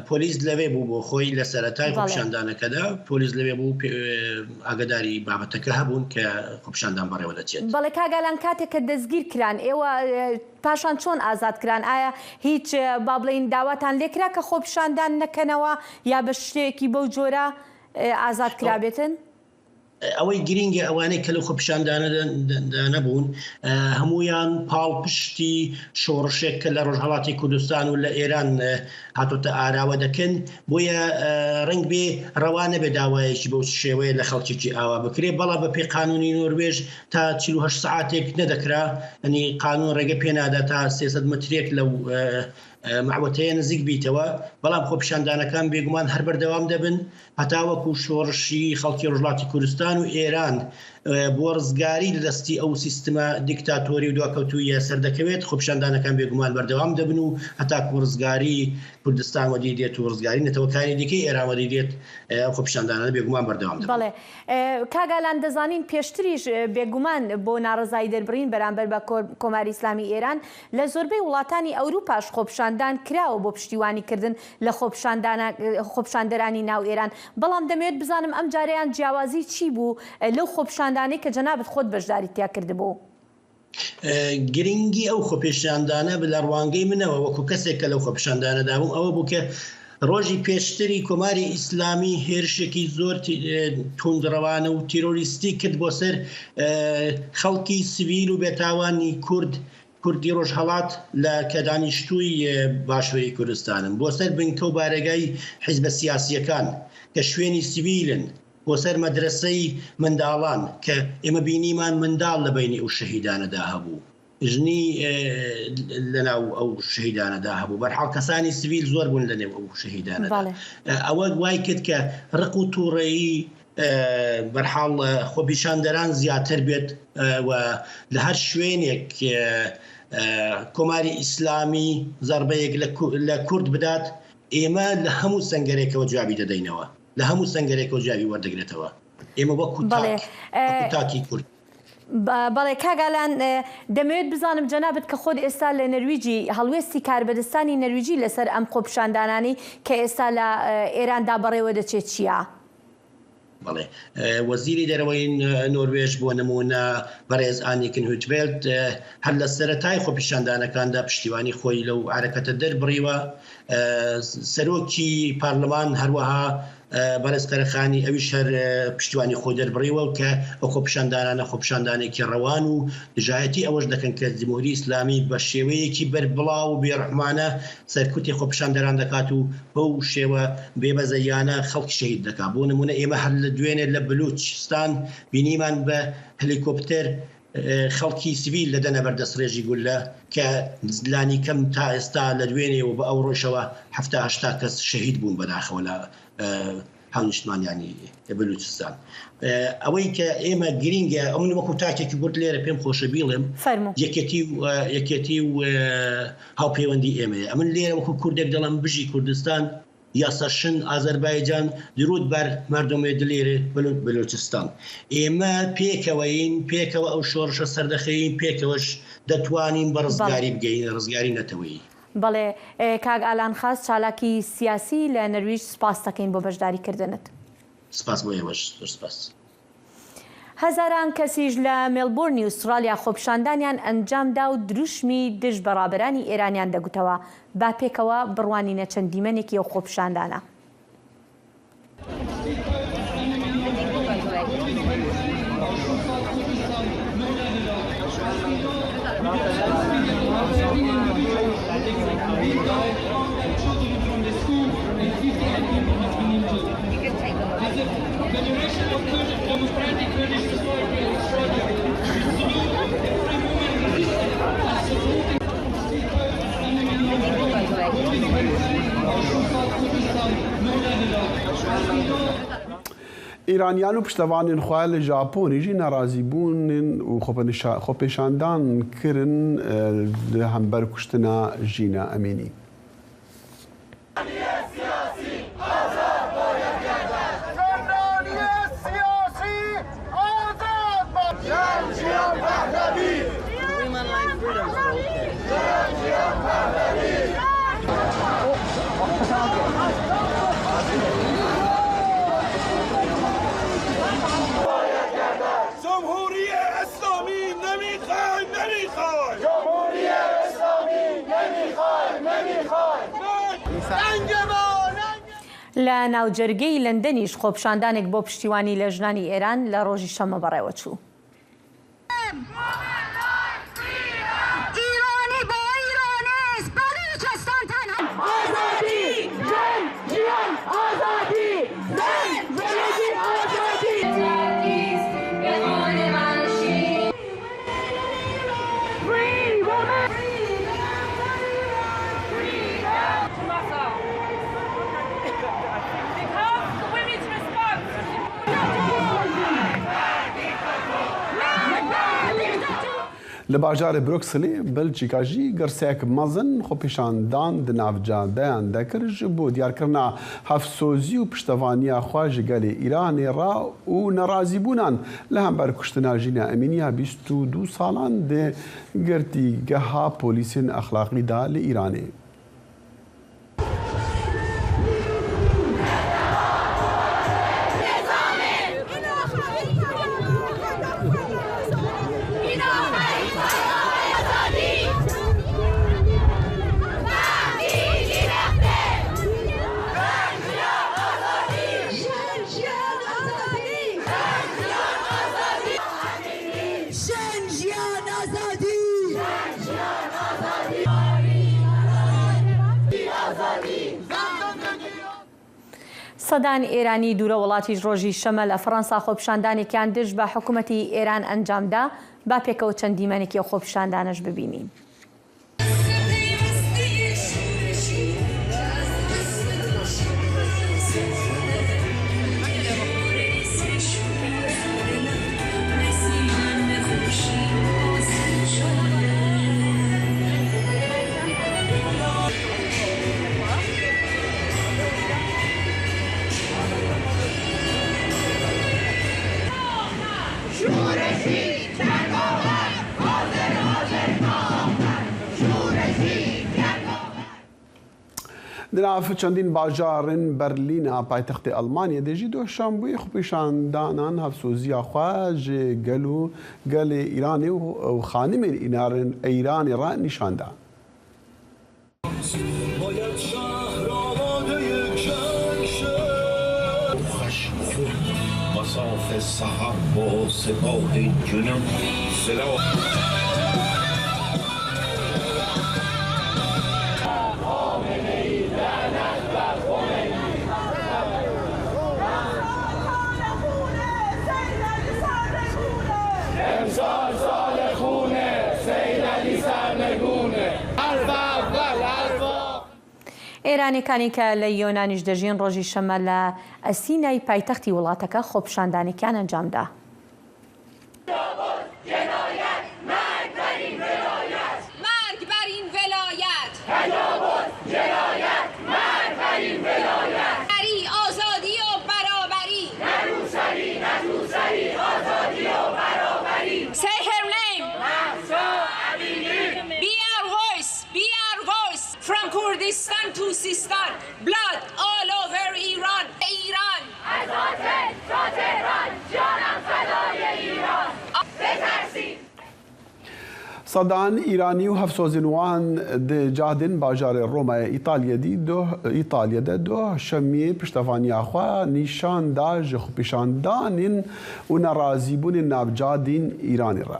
پۆلیس لەوێ بوو بۆ خۆی لە سەرەتای خۆپیشاندانەکەدا پۆلیس لەوێ بوو ئاگداری بابەتەکە هەبوون کە خۆپیشاندان بەڕێوە دەچێت. بەڵێ کاک ئالان کاتێک کە دەستگیر کران ئێوە پاشان چۆن ئازاد کران؟ ئایا هیچ با بڵێین داواتان لێکرا کە خۆپیشاندان نەکەنەوە یا بە شتێکی بەو جۆرە ئازاد کرابێتن؟ ئەوەی گرینگە ئەوانەی کە لەو خۆپیشاندانەدا نەبوون هەموویان پاڵپشتی شۆڕشێک کە لە ڕۆژهەڵاتی کوردستان و لە ئێران هاتۆتە ئاراوە دەکەن، بۆیە ڕەنگ بێ ڕەوا نەبێ داوایەکی بەو شێوەیە لە خەڵکێکی ئاوا بکرێ، بەڵام بە پێی قانوونی نۆروێژ تا 48 سەعاتێک نەدەکرا، یانی قانوون ڕێگە پێ نادا تا 300 مترێک لەو مەعوەتەیە نزیک بیتەوە، بەڵام خۆپیشاندانەکان بێگومان هەر بەردەوام دەبن. هەتاوەکو شۆڕشی خەڵکی ڕۆژهەڵاتی کوردستان و ئێران بۆ ڕزگاری لە دەستی ئەو سیستمە دیکتاتۆری و دواکەوتوویە سەردەکەوێت، خۆپیشاندانەکان بێگومان بەردەوام دەبن و هەتاکو ڕزگاری کوردستان وەدی دێت و ڕزگاری نەتەوەکانی دیکەی ئێران وەدی دێت، ئەو خۆپیشاندانانە بێگومان بەردەوام دەبن. بەڵێ کاک ئالان دەزانین پێشتریش بێگومان بۆ ناڕەزایی دەربڕین بەرامبەر بە کۆماری ئیسلامی ئێران لە زۆربەی وڵاتانی ئەوروپاش خۆپیشاندان کراوە بۆ پشتیوانی کردن لە خۆپیشاندەرانی ناو ئێران، بەڵام دەمەوێت بزانم ئەمجارەیان جیاوازی چی بوو لەو خۆپیشاندانەی کە جەنابت خۆت بەشداریت تیا کردبوو؟ گرنگی ئەو خۆپێشاندانە لە ڕوانگەی منەوە وەکو کەسێک کە لەو خۆپیشاندانەدا بووم ئەوە بوو کە ڕۆژی پێشتری کۆماری ئیسلامی هێرشێکی زۆر توندڕەوانە و تیرۆریستی کرد بۆ سەر خەڵکی سڤیل و بێتاوانی کورد کوردی ڕۆژهەڵات لە کە دانیشتووی باشووری کوردستانن، بۆ سەر بنکە و بارەگای حیزبە سیاسییەکان کە شوێنی سڤیلن، بۆ سەر مەدرەسەی منداڵان کە ئێمە بینیمان منداڵ لە بەینی ئەو شەهیدانەدا هەبوو، ژنی لە ناو ئەو شەهیدانەدا هەبوو، بەرحاڵ کەسانی سڤیل زۆر بوون لە نێو ئەو شەهیدانەدا. ئەوە وای کرد کە ڕق و تووڕەیی بەرحاڵ خۆپیشاندەران زیاتر بێت و لە هەر شوێنێک کۆماری ئیسلامی زەڕبەیەک لە کورد بدات ئێمە لە هەموو سەنگەرێکەوە جوابی دەدەینەوە لە هەموو سەنگەرێکەوە جوابی وەردەگرێتەوە ئێمە وەکو تاک وەکو تاکی کورد. بەڵێ کاک ئالان دەمەوێت بزانم جەنابت کە خۆت ئێستا لە نەرویجی هەڵوێستی کاربەدەستانی نەرویجی لەسەر ئەم خۆپیشاندانانەی کە ئێستا لە ئێراندا بەڕێوە دەچێت چییە؟ بەڵێ وەزیری دەرەوەی نۆروێژ بۆ نموونە بەڕێز ئانیکن هوتڤێلت هەر لە سەرەتای خۆپیشاندانەکاندا پشتیوانی خۆی لەو حەرەکەتە دەربڕیوە. سەرۆکی پارلمان هەروەها بەڕێز قەرەخانی ئەویش هەر پشتیوانی خۆی دەربڕیوە کە ئەو خۆپیشاندانانە خۆپیشاندانێکی ڕەوان و دژایەتی ئەوەش دەکەن کە جمهوری ئیسلامی بە شێوەیەکی بەربڵاو و بێڕەحمانە سەرکوتی خۆپیشاندەران دەکات و بەو شێوە بێبەزەییانە خەڵک شەهید دەکات. بۆ نموونە ئێمە هەر لە دوێنێ لە بلوچستان بینیمان بە هەلیکۆپتەر خەڵکی سڤیل دەدەنە بەر دەستڕێژی گوللە کە لانیکەم تا ئێستا لە دوێنێ و بە ئەوڕۆیشەوە 70 80 کەس شەهید بوون بەداخەوە لە هاونیشتمانیانی بلوچستان. ئەوەی کە ئێمە گرینگە ئەو من وەکو تاکێکی کورد لێرە پێم خۆشە بیڵێم یەکێتی و یەکێتی و هاوپەیوەندی ئێمەیە ئەمن لێرە وەکو کوردێک دەڵێم بژی کوردستان یاساشن ئازەربایجان درود بر مردم دلیر بلوچستان ئێمە پێکەوەین پێکەوە ئەو شۆڕشە سەردەخەین پێکەوەش دەتوانین بە ڕزگاری بگەین ڕزگاری نەتەوەیی. بەڵێ کاک ئالان خاس چالاکی سیاسی لە نەرویج سوپاست دەکەین بۆ بەشداری کردنت. سپاس بۆ ئێوەش زۆر سپاس. هەزاران کەسیش لە مێلبۆرنی ئوستڕالیا خۆپیشاندانیان ئەنجامدا و دروشمی دژ بە ڕابەرانی ئێرانیان دەگوتەوە. با پێکەوە بڕوانینە چەند دیمەنێکی ئەو خۆپیشاندانە. ئیرانیان و پشتەوانên xwe li Japonê jî nerazîbûn û xwepêşandan kirin li hember kuştina Jîna Emînî. لە ناوجەرگەی لەندەنیش خۆپیشاندانێک بۆ پشتیوانی لە ژنانی ئێران لە ڕۆژی شەممە بەڕێوەچوو. Li bajarê Brukselê, Belçîka jî girseyek mezin xwepêşandan di nav cadeyan de kir ji bo diyarkirina hevsozî û piştevaniya xwe ji gelê Îranê re û nerazîbûnan li hember kuştina Jîna Emînî ya 22 salan di girtîgeha polîsên exlaqî de li Îranê. سەدان ئێرانی دوورە وڵاتیش ڕۆژی شەمە لە فەڕەنسا خۆپیشاندانێکیان دژ بە حکوومەتی ئێران ئەنجامدا، با پێکەوە چەند دیمەنێکی ئەو خۆپیشاندانەش ببینین. Di nav çendîn bajarên Berlîna paytextê Elmanyayê de jî doh şambûyê xwepêşandanan hevsoziya xwe ji gel û gelê Îranê û xanimên Îranê re nîşan da. سحر با سپاه جنون سلاح. ئێرانیەکانی کە لە یۆنانیش دەژین ڕۆژی شەممە لە ئەسینای پایتەختی وڵاتەکە خۆپیشاندانێکیان ئەنجامدا. سەدان ئیرانی و هەڤسۆزên wan di cadên bajarê Romayê Îtalyê de doh şemiyê piştevaniya xwe nîşan da ji xwepêşandanên û nerazîbûnên nav cadên Îranê re.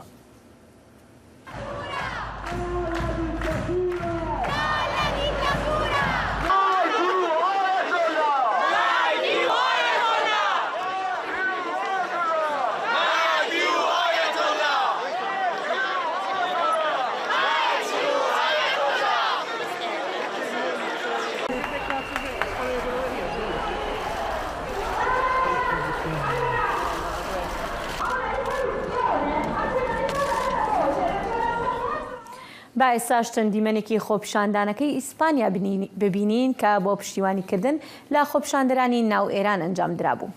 با ئێستاش چەند دیمەنێکی خۆپیشاندانەکەی ئیسپانیا ببینین کە بۆ پشتیوانیکردن لە خۆپیشاندەرانی ناو ئێران ئەنجامدرابوو.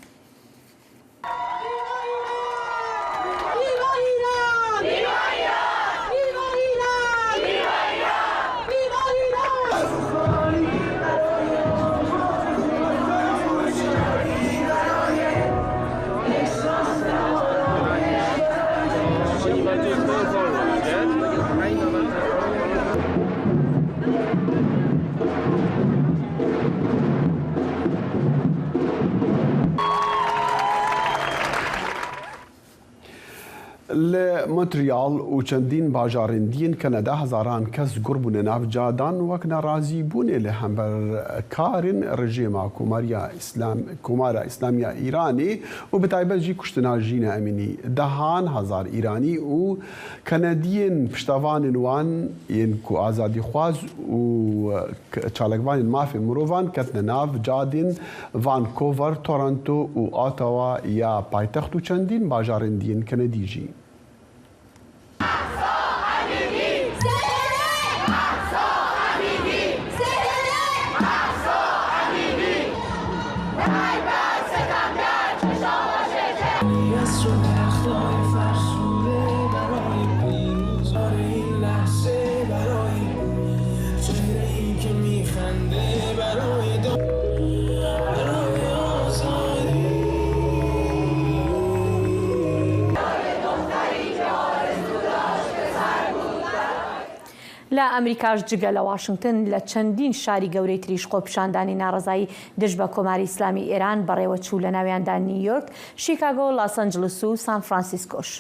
لە مۆنتریاڵ و چەندین باژارên diyên Keneda hezaran kes gur bûne nav cadan wek nerazîbûnê li hember karên rejîma Komariya Îslam Komara Îslamiya Îranê û bi taybet jî kuştina Jîna Emînî dehan hezar Îranî û Kenediyên piştevanên wan yên ku azadîxwaz û çalakvanên mafên mirovan ketine nav cadên Vancouver, Toronto û Ottawa ya paytext û çendîn bajarên diyên Kenedî jî. لە ئەمریکاش جگە لە واشنگتن لە چەندین شاری گەورەی تریش خۆپیشاندانی ناڕەزایی دژ بە کۆماری ئیسلامی ئێران بەڕێوەچوو لە ناویاندا نیویۆرک، شیکاگۆ، لاس ئەنجلس و سان فرانسیسکۆش.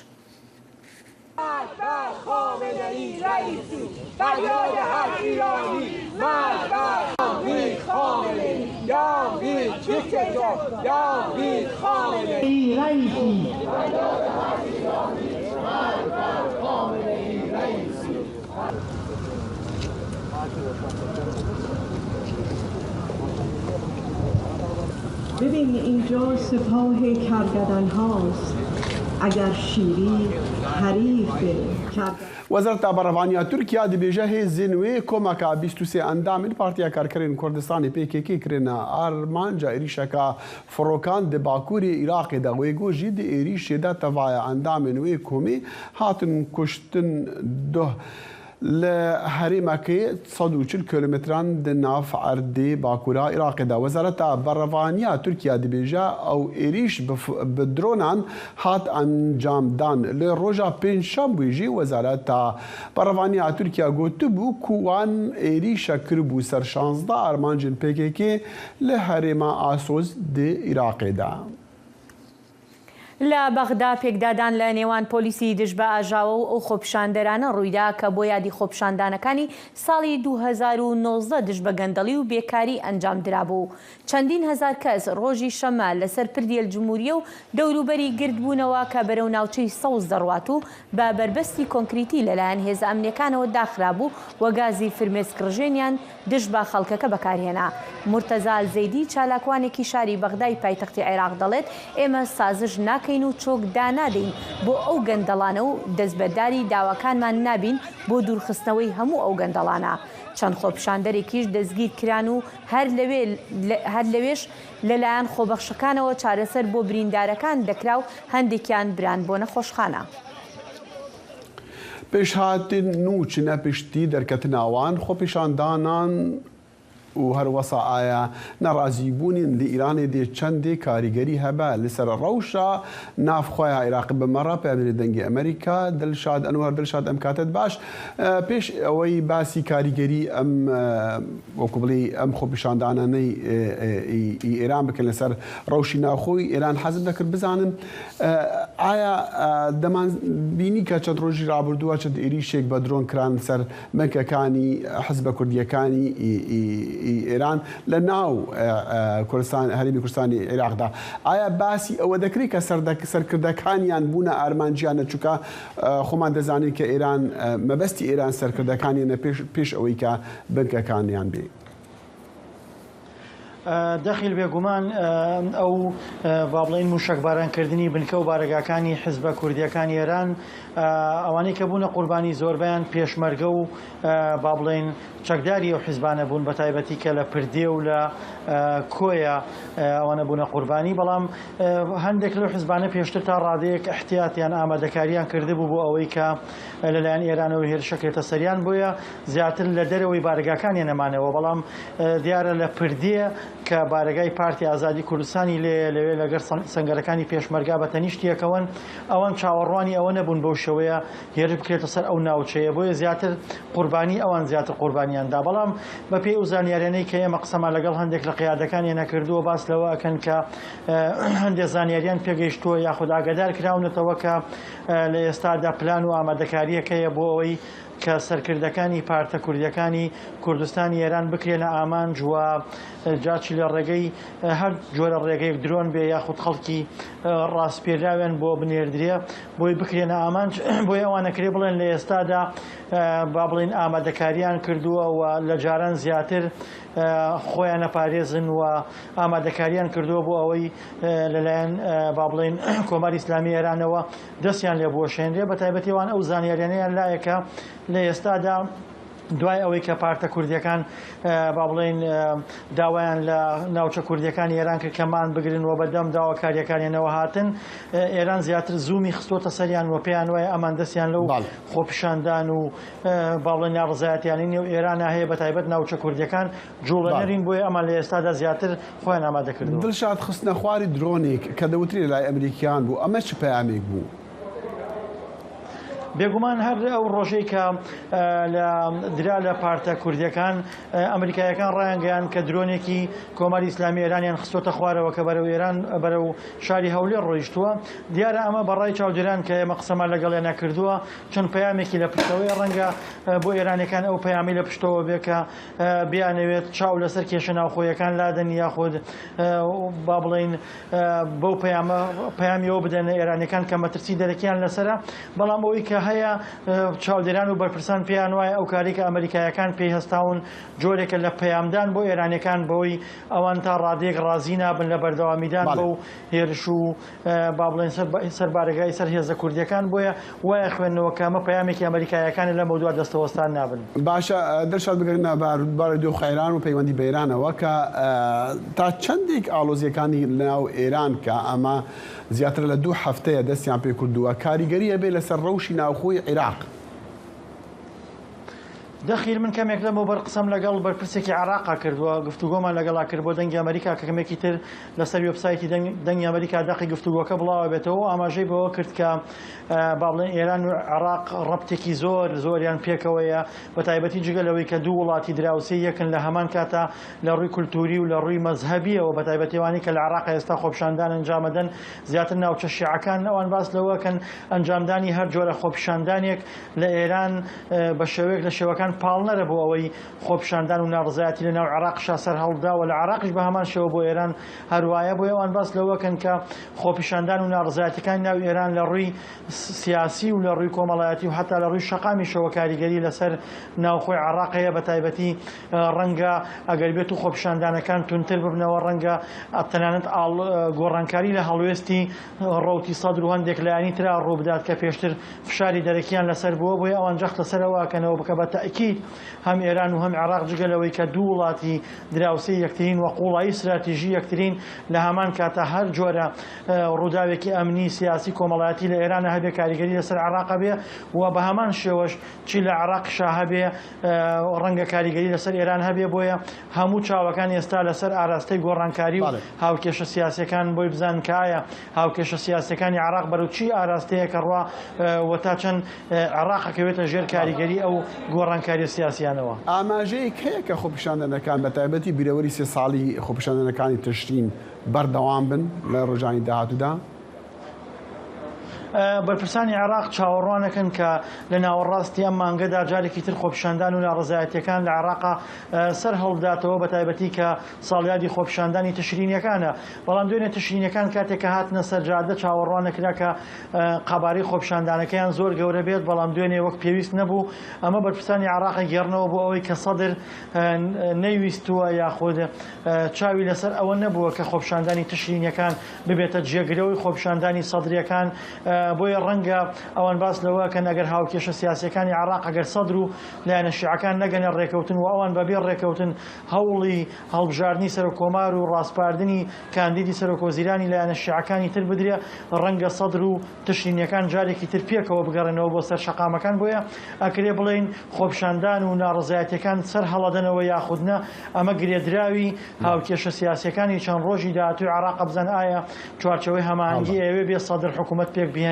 ببین اینجا سپاه کرگدن هاست اگر شیری حریف کرگدن Wezareta Berevaniya Tirkiya dibêje hêzên wê komeka 23 endamên Partiya Karkerên Kurdistanê PKK kirine armanca êrîşeka firokan di Bakurê Iraqê de wê got jî di êrîşê de tevaya endamên wê komê hatin kuştin duh Li herêmekê 140 kîlometran di nav erdê Bakura Iraqê de Wezareta Berevaniya Tirkiya dibêje ew êrîş bi dronan hat encamdan. Li roja pêncşembûyê jî Wezareta Berevaniya Tirkiya gotibû ku wan êrîşek kiribû ser 16 armancên PKK li herêma Asoz di Iraqê de. لە بەغدا پێکدادان لە نێوان پۆلیسی دژ بە ئاژاوە و ئەو خۆپیشاندەرانە ڕوویدا کە بۆ یادی خۆپیشاندانەکانی ساڵی 2019 دژ بە گەندەڵی و بێکاری ئەنجامدرابوو. چەندین هەزار کەس ڕۆژی شەممە لەسەر پردی الجمهوریە و دەوروبەری گردبوونەوە کە بەرەو ناوچەی سەوز دەڕوات و بە بەربەستی کۆنکریتی لەلایەن هێزە ئەمنیەکانەوە داخرابوو و گازی فرمێسکڕژێنیان دژ بە خەڵکەکە بەکارهێنا. مورتەزا ئەلزەیدی چالاکوانێکی شاری بەغدای پایتەختی عێراق دەڵێت، ئێمە سازش ناکەین و چۆک دانادەین بۆ ئەو گەندەڵانە و دەستبەرداری داواکانمان نابین بۆ دوورخستنەوەی هەموو ئەو گەندەڵانە. چەند خۆپیشاندەرێکیش دەستگیرکران و هەر لەوێ هەر لەوێش لەلایەن خۆبەخشەکانەوە چارەسەر بۆ بریندارەکان دەکرا و هەندێکیان بران بۆ نەخۆشخانە. پێشهاتن نوو چنە پشتی دەرکەتنا وان خۆپیشاندانان و هەروەسا ئایا ناڕازیبوونین لە ئیرانێ دێ چەندێ کاریگەری هەبە لەسەر ڕەوشا ناوخۆیا عیراق بمەڕە پەیامنێری دەنگی ئەمریکا دلشاد ئەنوەر دلشاد ئەم کاتەت باش پێش ئەوەی باسی کاریگەری ئەم وەکو بڵێی ئەم خۆپیشاندانانەی ئێران بکەن لەسەر ڕەوشی ناوخۆی ئێران حەزم دەکرد بزانم ئایا دەمان بینی کە چەند ڕۆژی ڕابردووە چەند ئێریشێک بە درۆن کران سەر بنکەکانی حزبە کوردیەکانی ئێران لە ناو کوردستان هەرێمی کوردستانی عێراقدا ئایا باسی ئەوە دەکرێت کە سەرکردەکانیان بوونە ئارمانجیانە چونکە خۆمان دەزانین کە ئێران مەبەستی ئێران سەرکردەکانیانە پێش پێش ئەوەی کە بنکەکانیان بێ. دەخیل بێگومان ئەو با بڵێین موشەکبارانکردنی بنکە و بارەگاکانی حزبە کوردیەکانی ئێران ئەوانەی کە بوونە قوربانی زۆربەیان پێشمەرگە و با بڵێین چەکداری ئەو حزبانە بوون بە تایبەتی کە لە پردێ و لە کۆیە ئەوانە بوونە قوربانی بەڵام هەندێک لەو حزبانە پێشتر تا ڕادەیەک احتیاتیان ئامادەکاریان کردبوو بۆ ئەوەی کە لەلایەن ئێرانەوە هێرشەکرێتە سەریان بۆیە زیاتر لە دەرەوەی بارەگاکانیان نەمانەوە، بەڵام دیارە لە پردێ کە بارەگای پارتی ئازادی کوردستانی لێیە لەوێ لەگەر سەنگەرەکانی پێشمەرگا بە تەنیشت یەکەوەن، ئەوان چاوەڕوانی ئەوە نەبوون بەو شێوەیە هێرش بکرێتە سەر ئەو ناوچەیە، بۆیە زیاتر قوربانی ئەوان زیاتر قوربانیان دا، بەڵام بەپێی ئەو زانیاریانەی کە ئێمە قسەمان لەگەڵ هەندێک لە قیادەکانیانە کردووە باس لەوە ئەکەن کە هەندێک زانیاریان پێگەیشتووە یاخود ئاگادار کراونەتەوە کە لە ئێستادا پلان و ئامادەکارییەک هەیە بۆ ئەوەی کە سەرکردەکانی پارتە کوردیەکانی کوردستانی ئێران بکرێنە ئامانج و جا چ لە ڕێگەی هەر جۆرە ڕێگەیەک درۆن بێ یاخود خەڵکی ڕاسپێراویان بۆ بنێردرێ بۆی بکرێنە ئامانج بۆی ئەوانەکرێ بڵێن لە ئێستادا با بڵێن ئامادەکاریان کردووە و لە جاران زیاتر خۆیان ئەپارێزن و ئامادەکاریان کردووە بۆ ئەوەی لەلایەن با بڵێن کۆماری ئیسلامی ئێرانەوە دەستیان لێ بوەشێنرێ بە تایبەتی ئەوان ئەو زانیاریانەیان لایە کە لە ئێستادا دوای ئەوەی کە پارتە کوردیەکان با بڵێین داوایان لە ناوچە کوردیەکانی ئێران کرد کە مان بگرن و بەدەم داواکاریەکانیانەوە هاتن ئێران زیاتر زوومی خستۆتە سەریان و پێیان وایە ئەمان دەستیان لەو خۆپیشاندان و با بڵێن ناڕەزایەتیانەی نێو ئێرانە هەیە بە تایبەت ناوچە کوردیەکان جوڵێنەرین بۆیە ئەمان لە ئێستادا زیاتر خۆیان ئامادە کردووە. دڵشاد خستنەخواری درۆنێک کە دەوترێ لای ئەمریکیان بوو ئەمە چ پەیامێک بوو؟ بێگومان هەر ئەو ڕۆژەی کە لە درا لە پارتە کوردیەکان ئەمریکایەکان ڕایانگەیان کە درۆنێکی کۆماری ئیسلامی ئێرانیان خستۆتە خوارەوە کە بەرەو ئێران بەرەو شاری هەولێر ڕۆیشتووە دیارە ئەمە بەڕای چاودێران کە ئێمە قسەمان لەگەڵیان نەکردووە چەند پەیامێکی لە پشتەوەی ڕەنگە بۆ ئێرانەکان ئەو پەیامی لە پشتەوە بێ کە بیانەوێت چاو لەسەر کێشە ناوخۆیەکان لادەن یاخود با بڵێین بەو پەیامە پەیامی ئەوە بدەنە ئێرانیەکان کە مەترسی دەرەکیان لەسەرە، بەڵام ئەوەی کە هەیە چاودێران و بەرپرسان پێیان وایە ئەو کارەی کە ئەمەریکایەکان پێی هەستاون جۆرێکە لە پەیامدان بۆ ئێرانیەکان بەوەی ئەوان تا ڕادەیەک ڕازی نابن لە بەردەوامیدان بەو هێرش و با بڵێن سەر بارەگای سەر هێزە کوردیەکان بۆیە وایە خوێندنەوە کە ئەمە پەیامێکی ئەمەریکایەکانە لەمەودوا دەستەوەستان نابن. باشە دڵشاد بگەرینە بارودۆخ ئێران و پەیوەندی بە ئێرانەوە کە تا چەندێک ئاڵۆزیەکانی لەناو ئێران کە ئەمە زیاتر لە دوو هەفتەیە دەستیان پێکردووە کاریگەری هەبێ لەسەر ڕەوشی ناوخۆی عیراق؟ دەخیل من کەمێک لەمەوبەر قسەم لەگەڵ بەرپرسێکی عێراقا کرد و گفتوگۆمان لەگەڵا کرد بۆ دەنگی ئەمریکا کە کەمێکی تر لەسەر وێبسایتی دەنگی ئەمریکا دەقی گفتوگۆکە بڵاوەبێتەوە و ئاماژەی بەوە کرد کە با بڵێن ئێران و عێراق ڕەبتێکی زۆر زۆریان پێکەوەیە بە تایبەتی جگە لەوەی کە دوو وڵاتی دراوسێی یەکن لە هەمان کاتا لە ڕووی کولتووری و لە ڕووی مەزهەبیەوە بە تایبەتی ئەوانەی کە لە عێراق ئێستا خۆپیشاندان ئەنجامەدەن زیاتر ناوچە شیعەکان ئەوان باس لەوەکەن ئەنجامدانی هەر جۆرە خۆپیشاندانێک لە ئێران بە شێوەیەک لە شێوەکان پاڵنەرە بۆ ئەوەی خۆپیشاندان و ناڕەزایەتی لە ناو عێراقیشا سەرهەڵبدا و لە عێراقیش بە هەمان شێوە بۆ ئێران هەروایە بۆیە ئەوان باس لەوەکەن کە خۆپیشاندان و ناڕەزایەتیەکانی ناو ئێران لە ڕووی سیاسی و لە ڕووی کۆمەڵایەتی و حەتا لە ڕووی شەقامیشەوە کاریگەری لەسەر ناوخۆی عێراق هەیە بە تایبەتی ڕەنگە ئەگەر بێت و خۆپیشاندانەکان توندتر ببنەوە ڕەنگە تەنانەت گۆڕانکاری لە هەڵوێستی ڕەوتی سەدر و هەندێک لایەنی ترا ڕووبدات کە پێشتر فشاری دەرەکیان لەسەر بووە، بۆیە ئەوان جەخت لەسەر ئەوە ئەکەنەوە بکە بە تەئکید هەم ئێران و هەم عێراق جگە لەوەی کە دوو وڵاتی دراوسێی یەکترین و قوڵایی ستراتیژی یەکترین لە هەمان کاتا هەر جۆرە ڕووداوێکی ئەمنی سیاسی کۆمەڵایەتی لە ئێرانە هەبێ کاریگەری لەسەر عێراق هەبێ و بە هەمان شێوەش چی لە عێراقیشا هەبێ ڕەنگە کاریگەری لەسەر ئێران هەبێ بۆیە هەموو چاوەکان ئێستا لەسەر ئاراستەی گۆڕانکاری و هاوکێشە سیاسیەکان بۆی بزانن کە ئایا هاوکێشە سیاسیەکانی عێراق بەرەو چی ئاراستەیەک ئەڕوا و تا چەند عێراق ئەکەوێتە ژێر کاریگەری ئەو گۆڕانکاریە سیاسیانەوە. ئاماژەیەک هەیە کە خۆپیشاندانەکان بە تایبەتی بیرەوەری سێ ساڵی خۆپیشاندانەکانی تشرین بەردەوام بن لە ڕۆژانی داهاتوودا؟ بەرپرسانی عێراق چاوەڕوانەکەن کە لە ناوەڕاستی ئەم مانگەدا جارێکی تر خۆپیشاندان و ناڕەزایەتیەکان لە عێراق سەر هەڵبداتەوە بە تایبەتی کە ساڵیادی خۆپیشاندانی تشرینیەکانە بەڵام دوێنێ تشرینیەکان کاتێک کە هاتنە سەر جادە چاوەڕوان نەکرا کە قەبارەی خۆپیشاندانەکەیان زۆر گەورە بێت بەڵام دوێنێ وەک پێویست نەبوو ئەمە بەرپرسانی عێراق گێڕنەوە بۆ ئەوەی کە سەدر نەیویستووە یاخود چاوی لەسەر ئەوە نەبووە کە خۆپیشاندانی تشرینیەکان ببێتە جێگرەوەی خۆپیشاندانی سەدریەکان، بۆیە ڕەنگە ئەوان باس لەوە کەن ئەگەر هاوکێشە سیاسیەکانی عێراق ئەگەر سەدر و لایەنە شیعەکان نەگەنە ڕێکەوتن و ئەوان بەبێ ڕێکەوتن هەوڵی هەڵبژاردنی سەرۆک کۆمار و ڕاسپاردنی کاندیدی سەرۆک وەزیرانی لایەنە شیعەکانی تر بدرێ ڕەنگە سەدر و تشرینیەکان جارێکی تر پێکەوە بگەڕێنەوە بۆ سەر شەقامەکان بۆیە ئەکرێ بڵێین خۆپیشاندان و ناڕەزایەتیەکان سەر هەڵەدەنەوە یاخود نا ئەمە گرێدراوی هاوکێشە سیاسیەکانی چەند ڕۆژی داهاتووی عێراقە بزان ئایا چوارچێوەی هەماهەنگی ئەیەوێ بێ سەدر حکوومەت پێک بهێنێ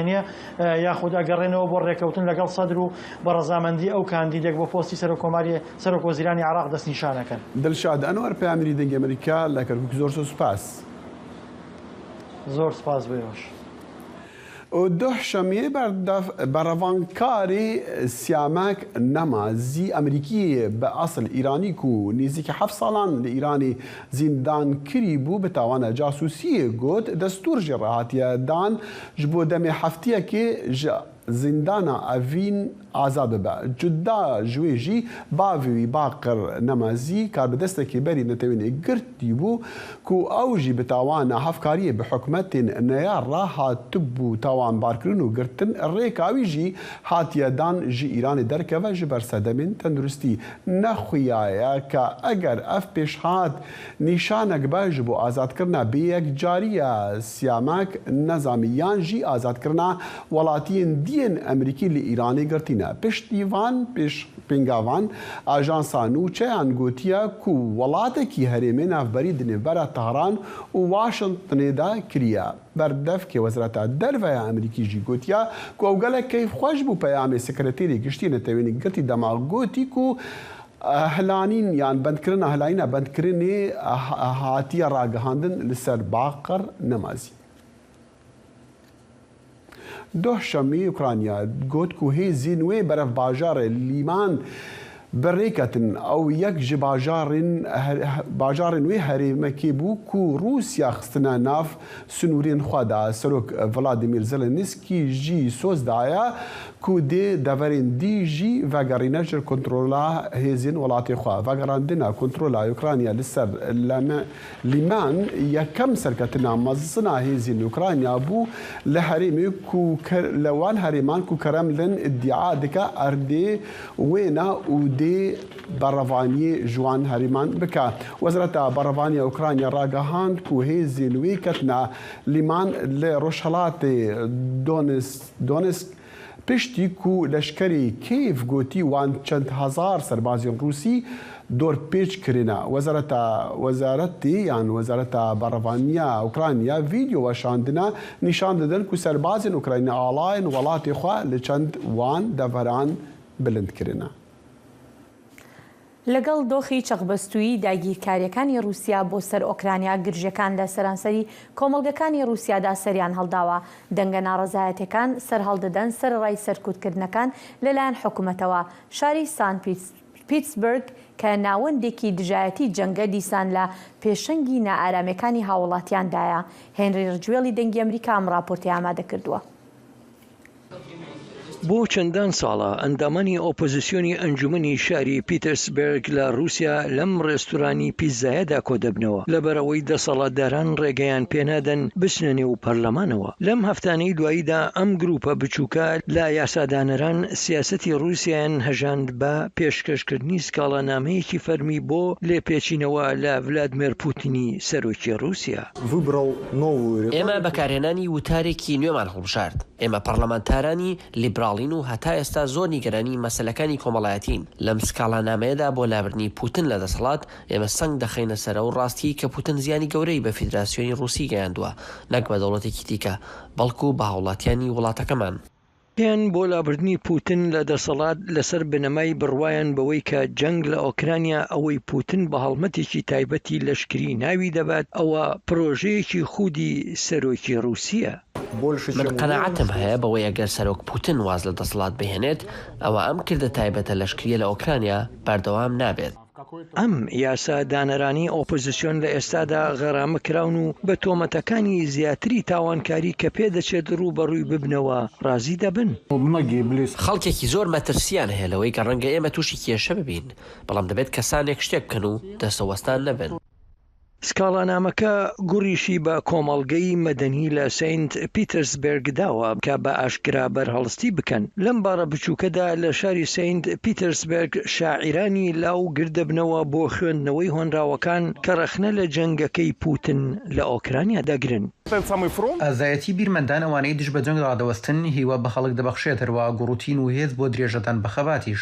یاخود ئەگەڕێنەوە بۆ ڕێکەوتن لەگەڵ سەدر و بە ڕەزامەندی ئەو کاندیدێک بۆ پۆستی سەرۆک کۆماری سەرۆک وەزیرانی عێراق دەستنیشان ئەکەن. دلشاد ئەنوەر پەیامنێری دەنگی ئەمەریکا لە کەرکوک زۆر زۆر سوپاس. زۆر سوپاس بۆ ئێوەش. دوه شەممەی بەرەڤانکاری سیامەک نەمازی ئەمریکی بە ئەسڵ ئیرانی کو نیزیکی هەفت ساڵان لە ئیرانی زیندان کری بوو بە تاوانە جاسوسیێ گوت دەستور ژێ ڕە هاتیە دان ژ بۆ دەمێ هەفتیەکێ ژ زیندانا ئەڤین ئازاد ببە. جودا ژ وێ ژی باڤێ وی باقر نەمازی کاربەدەستەکێ بەری نەتەوێن یەکگرتی بوو کو ئەو ژی bi tawana hevkariyê bi hikûmetên neyar re hatibû tawanbarkirin û girtin, rêka wî jî hatiye dan ji Îranê derkeve ji ber sedemên tenduristî. Ne xuya ye ke eger ev pêşhat nîşanek be ji bo azadkirina bêyekcariya Siyamek Nezamî yan jî azadkirina welatiyên diyên Amerîkî li Îranê girtîne. Piştî van pêngavan ajansa nûçeyan gotiye ku welatekî herêmê navberî di nêvbera Tehran û Washingtonê de kiriye. Berdevkê Wezareta Derve ya Amerîkî jî gotiye ku ew gelek keyfxweş bû peyamê Sekreterê Giştî Neteweyên Yekgirtî dema gotî ku hilanîn yan bendkirina hilayîna bendkirinê hatiye ragihandin li ser Baqir Nemazî. Doh şemî Ukrayna got ku hêzên wê berev bajarê Lîman bi rê ketin. Ew yek ji bajarên bajarên wê herêmekê bû ku Rûsya xistine nav sinûrên xwe de. Serok Vladimir Zelenskiy jî soz daye ku dê deverên dî jî vegerîne ji kontrola hêzên welatê xwe. Vegerandina kontrola Ukrayna li ser Lîman yekem serketina mezin a hêzên Ukrayna bû li herêmê ku li wan herêman ku Kremlin îdia dike erdê wê ne û dê berevaniyê ji wan herêman bike. Wezareta Berevaniya Ukrayna ragihand ku hêzên wê ketine Lîman li rojhilatê Donetsk. Piştî ku leşkerê Kêyv gotî wan çend hezar serbazên Rûsî dorpêç kirine, wezareta wezaretê yan wezareta berevaniya Ukrayna vîdyo weşandine nîşan didin ku serbazên Ukraynî alayên welatê xwe li çend wan deveran bilind kirine. لەگەڵ دۆخی چەقبەستوویی داگیرکارییەکانی ڕووسیا بۆ سەر ئۆکرانیا، گرژییەکان لە سەرانسەری کۆمەڵگەکانی ڕووسیادا سەریان هەڵداوە، دەنگە ناڕەزایەتییەکان سەرهەڵدەدەن سەرەڕای سەرکوتکردنەکان لەلایەن حکومەتەوە. شاری سان پیتسبێرگ کە ناوەندێکی دژایەتی جەنگە دیسان لە پێشەنگی نائارامییەکانی هاووڵاتیاندایە. هێنری ڕجوێڵی دەنگی ئەمریکا ئەم ڕاپۆرتەی ئامادە کردووە. بۆ چەندان ساڵە ئەندامانی ئۆپۆزسیۆنی ئەنجومەنی شاری پیتەرسبێرگ لە ڕووسیا لەم ڕێستورانی پیتزایەدا کۆدەبنەوە، لەبەرئەوەی دەسەڵاتداران ڕێگەیان پێنادەن بچنە نێو پەرلەمانەوە. لەم هەفتانەی دواییدا ئەم گروپە بچووکە لە یاسادانەران سیاسەتی ڕووسیایان هەژاند بە پێشکەشکردنی سکاڵانامەیەکی فەرمی بۆ لێپێچینەوە لە ڤلادمێر پوتینی سەرۆکی ڕووسیا. ئێمە بەکارهێنانی وتارێکی نوێمان هەڵبژارد. ئێمە پەڕلەمانتارانی لیبراڵین و هەتا ئێستا زۆر نیگەرانی مەسەلەکانی کۆمەڵایەتین. لەم سکاڵانامەیەدا بۆ لابردنی پوتن لە دەسەڵات، ئێمە سەنگ دەخەینە سەر ئەو ڕاستییەی کە پوتن زیانی گەورەی بە فیدراسیۆنی ڕووسی گەیاندووە، نەک بە دەوڵەتێکی دیکە، بەڵکو بە هاوڵاتیانی وڵاتەکەمان. پێیان بۆ لابردنی پوتن لە دەسەڵات لەسەر بنەمای بڕوایان بەوەی کە جەنگ لە ئۆکرانیا ئەوەی پوتن بە هەڵمەتێکی تایبەتی لەشکری ناوی دەبات ئەوە پرۆژەیەکی خودی سەرۆکی ڕوسیە. من قەناعەتم هەیە بەوەی ئەگەر سەرۆک پوتن واز لە دەسەڵات بهێنێت ئەوا ئەم کردە تایبەتە لەشکریە لە ئۆکرانیا بەردەوام نابێت. ئەم یاسا دانەرانەی ئۆپۆزسیۆن لە ئێستادا غەرامە کراون و بە تۆمەتەکانی زیاتری تاوانکاری کە پێدەچێت ڕووبەڕووی ببنەوە ڕازی دەبن. خەڵکێکی زۆر مەترسییان هەیە لەوەی کە ڕەنگە ئێمە تووشی کێشە ببین، بەڵام دەبێت کەسانێک شتێک بکەن و دەستەوەستان نەبن. سکاڵانامەکە گوڕیشی بە کۆمەڵگەی مەدەنی لە سەینت پیتەرسبێرگ داوە کە بە ئاشکرا بەرهەڵستی بکەن. لەم باڕە بچووکەدا لە شاری سەینت پیتەرسبێرگ شاعیرانی لاو گرددەبنەوە بۆ خوێندنەوەی هۆنراوەکان کە ڕەخنە لە جەنگەکەی پوتن لە ئۆکرانیا دەگرن. ئازایەتی بیرمەندان ئەوانەی دژ بە جەنگ ڕادەوەستن، هیوا بە خەڵک دەبەخشێت، هەروەها گوڕوتین و هێز بۆ درێژەدان بە خەباتیش.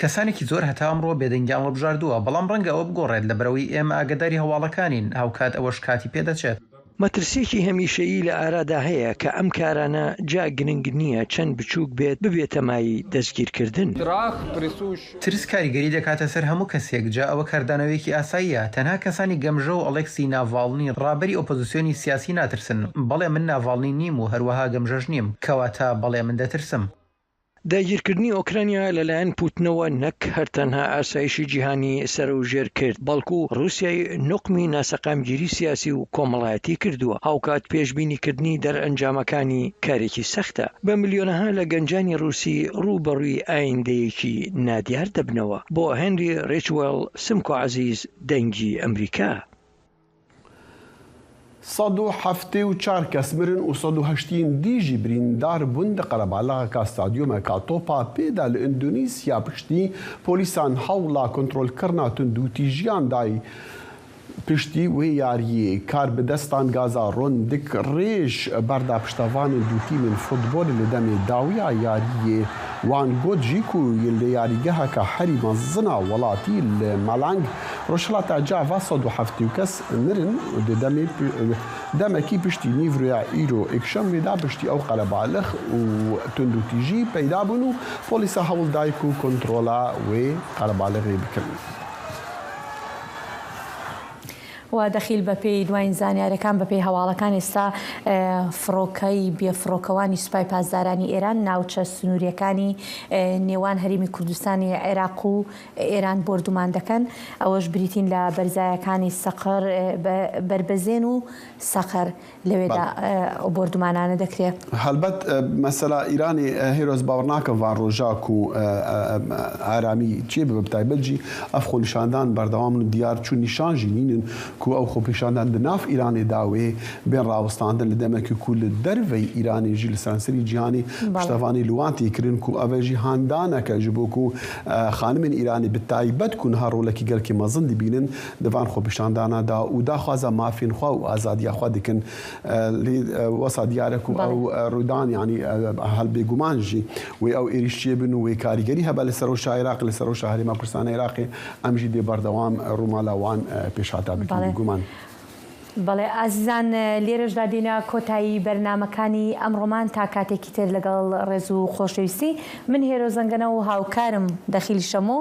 کەسانێکی زۆر هەتا ئەمڕۆ بێدەنگیان هەڵبژاردووە، بەڵام ڕەنگە ئەوە بگۆڕێت، لەبەرئەوەی ئێمە ئاگاداری هەواڵەکانین، هاوکات ئەوەش کاتی پێدەچێت. مەترسییەکی هەمیشەیی لە ئارادا هەیە کە ئەم کارانە جا گرنگ نییە چەند بچووک بێت ببێتە مایەی دەستگیرکردن. ترس کاریگەری دەکاتە سەر هەموو کەسێک، جا ئەوە کاردانەوەیەکی ئاساییە. تەنها کەسانی گەمژە و ئەڵێکسی ناڤاڵنی ڕابەری ئۆپۆزسیۆنی سیاسی ناترسن. بەڵێ من ناڤاڵنی نیم و هەروەها گەمژەش نیم. کەواتە بەڵێ من دەترسم. داگیرکردنی ئۆکرانیا لەلایەن پوتنەوە نەک هەر تەنها ئاسایشی جیهانی سەرەوژێر کرد، بەڵکو ڕوسیای نوقمی ناسەقامگیری سیاسی و کۆمەڵایەتی کردووە، هاوکات پێشبینیکردنی دەرئەنجامەکانی کارێکی سەختە. بە ملیۆنەها لە گەنجانی ڕوسی ڕووبەڕووی ئایندەیەکی نادیار دەبنەوە. بۆ هێنری ڕیچوێڵ، سمکۆ عەزیز، دەنگی ئەمریکا. 174 کەس مرن û 180 dî jî birîndar bûn di qerebalixeka stadyumeka topa pê de li Îndonîsya piştî polîsan hewla kontrolkirina tundûtîjiyan dayî. Piştî wê yariyê karbidestan gaza rondik rêj berda piştevanên du tîmên futbolê li demê dawiya yariyê wan got jî ku li yarîgeheke herî mezin a welatî li Malang rojhilata Cava 170 kes mirin û di demê demekî piştî nîvroya îro Yekşemê de piştî ew qelebalix û tundûtîjî peyda bûn û polîsa hewl day ku kontrola wê qelebalixê bikin. و دەخیل بەپێی دواین زانیارەکان بەپێی هەواڵەکان ئێستا فڕۆکەی بێفڕۆکەوانی سوپای پاسدارانی ئێران ناوچە سنووریەکانی نێوان هەرێمی کوردستانی عێراق و ئێران بۆردومان دەکەن ئەوەش بریتین لە بەرزایەکانی سەقر بەربەزێن و سەقەر لەوێدا ئەو بۆردومانانە دەکرێ. هەلبەت مەسەلا ئیرانێ هێرۆ ez bawer nakim van roja ku aramî çê bibe bi taybet jî ev xwenîşandan berdewam in û diyar çû nîşan jî nînin ku ew xwepêşandan di nav Îranê da wê bên rawestandin li demekî ku li derveyî Îranê jî li seranserî cîhanê piştevanî li wan tê kirin ku ev e jî handanek e ji bo ku xanimên Îranê bi taybet ku niha rolekî gelkî mezin dibînin di van xwepêşandana da û daxwaza mafên xwe û azadiya xwe dikin. Lê wisa diyar e ku ew rûdan yanî hel bêguman jî wê ew êrîş çêbin û wê karîgerî hebe li ser rewşa Iraqê, li ser rewşa Herêma Kurdistana Iraqê. Em jî dê berdewam rûmala wan pêşhata bikin bêguman. بەڵێ ئازیزان لێرەشدا دێینە کۆتایی بەرنامەکانی ئەمڕۆمان تا کاتێکی تر لەگەڵ ڕێز و خۆشەویستی من هێرۆ زەنگەنە و هاوکارم دەخیل شەمۆ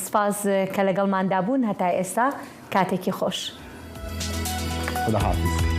سپاس کە لەگەڵماندا بوون هەتا ئێستا کاتێکی خۆش. خوداحافیز.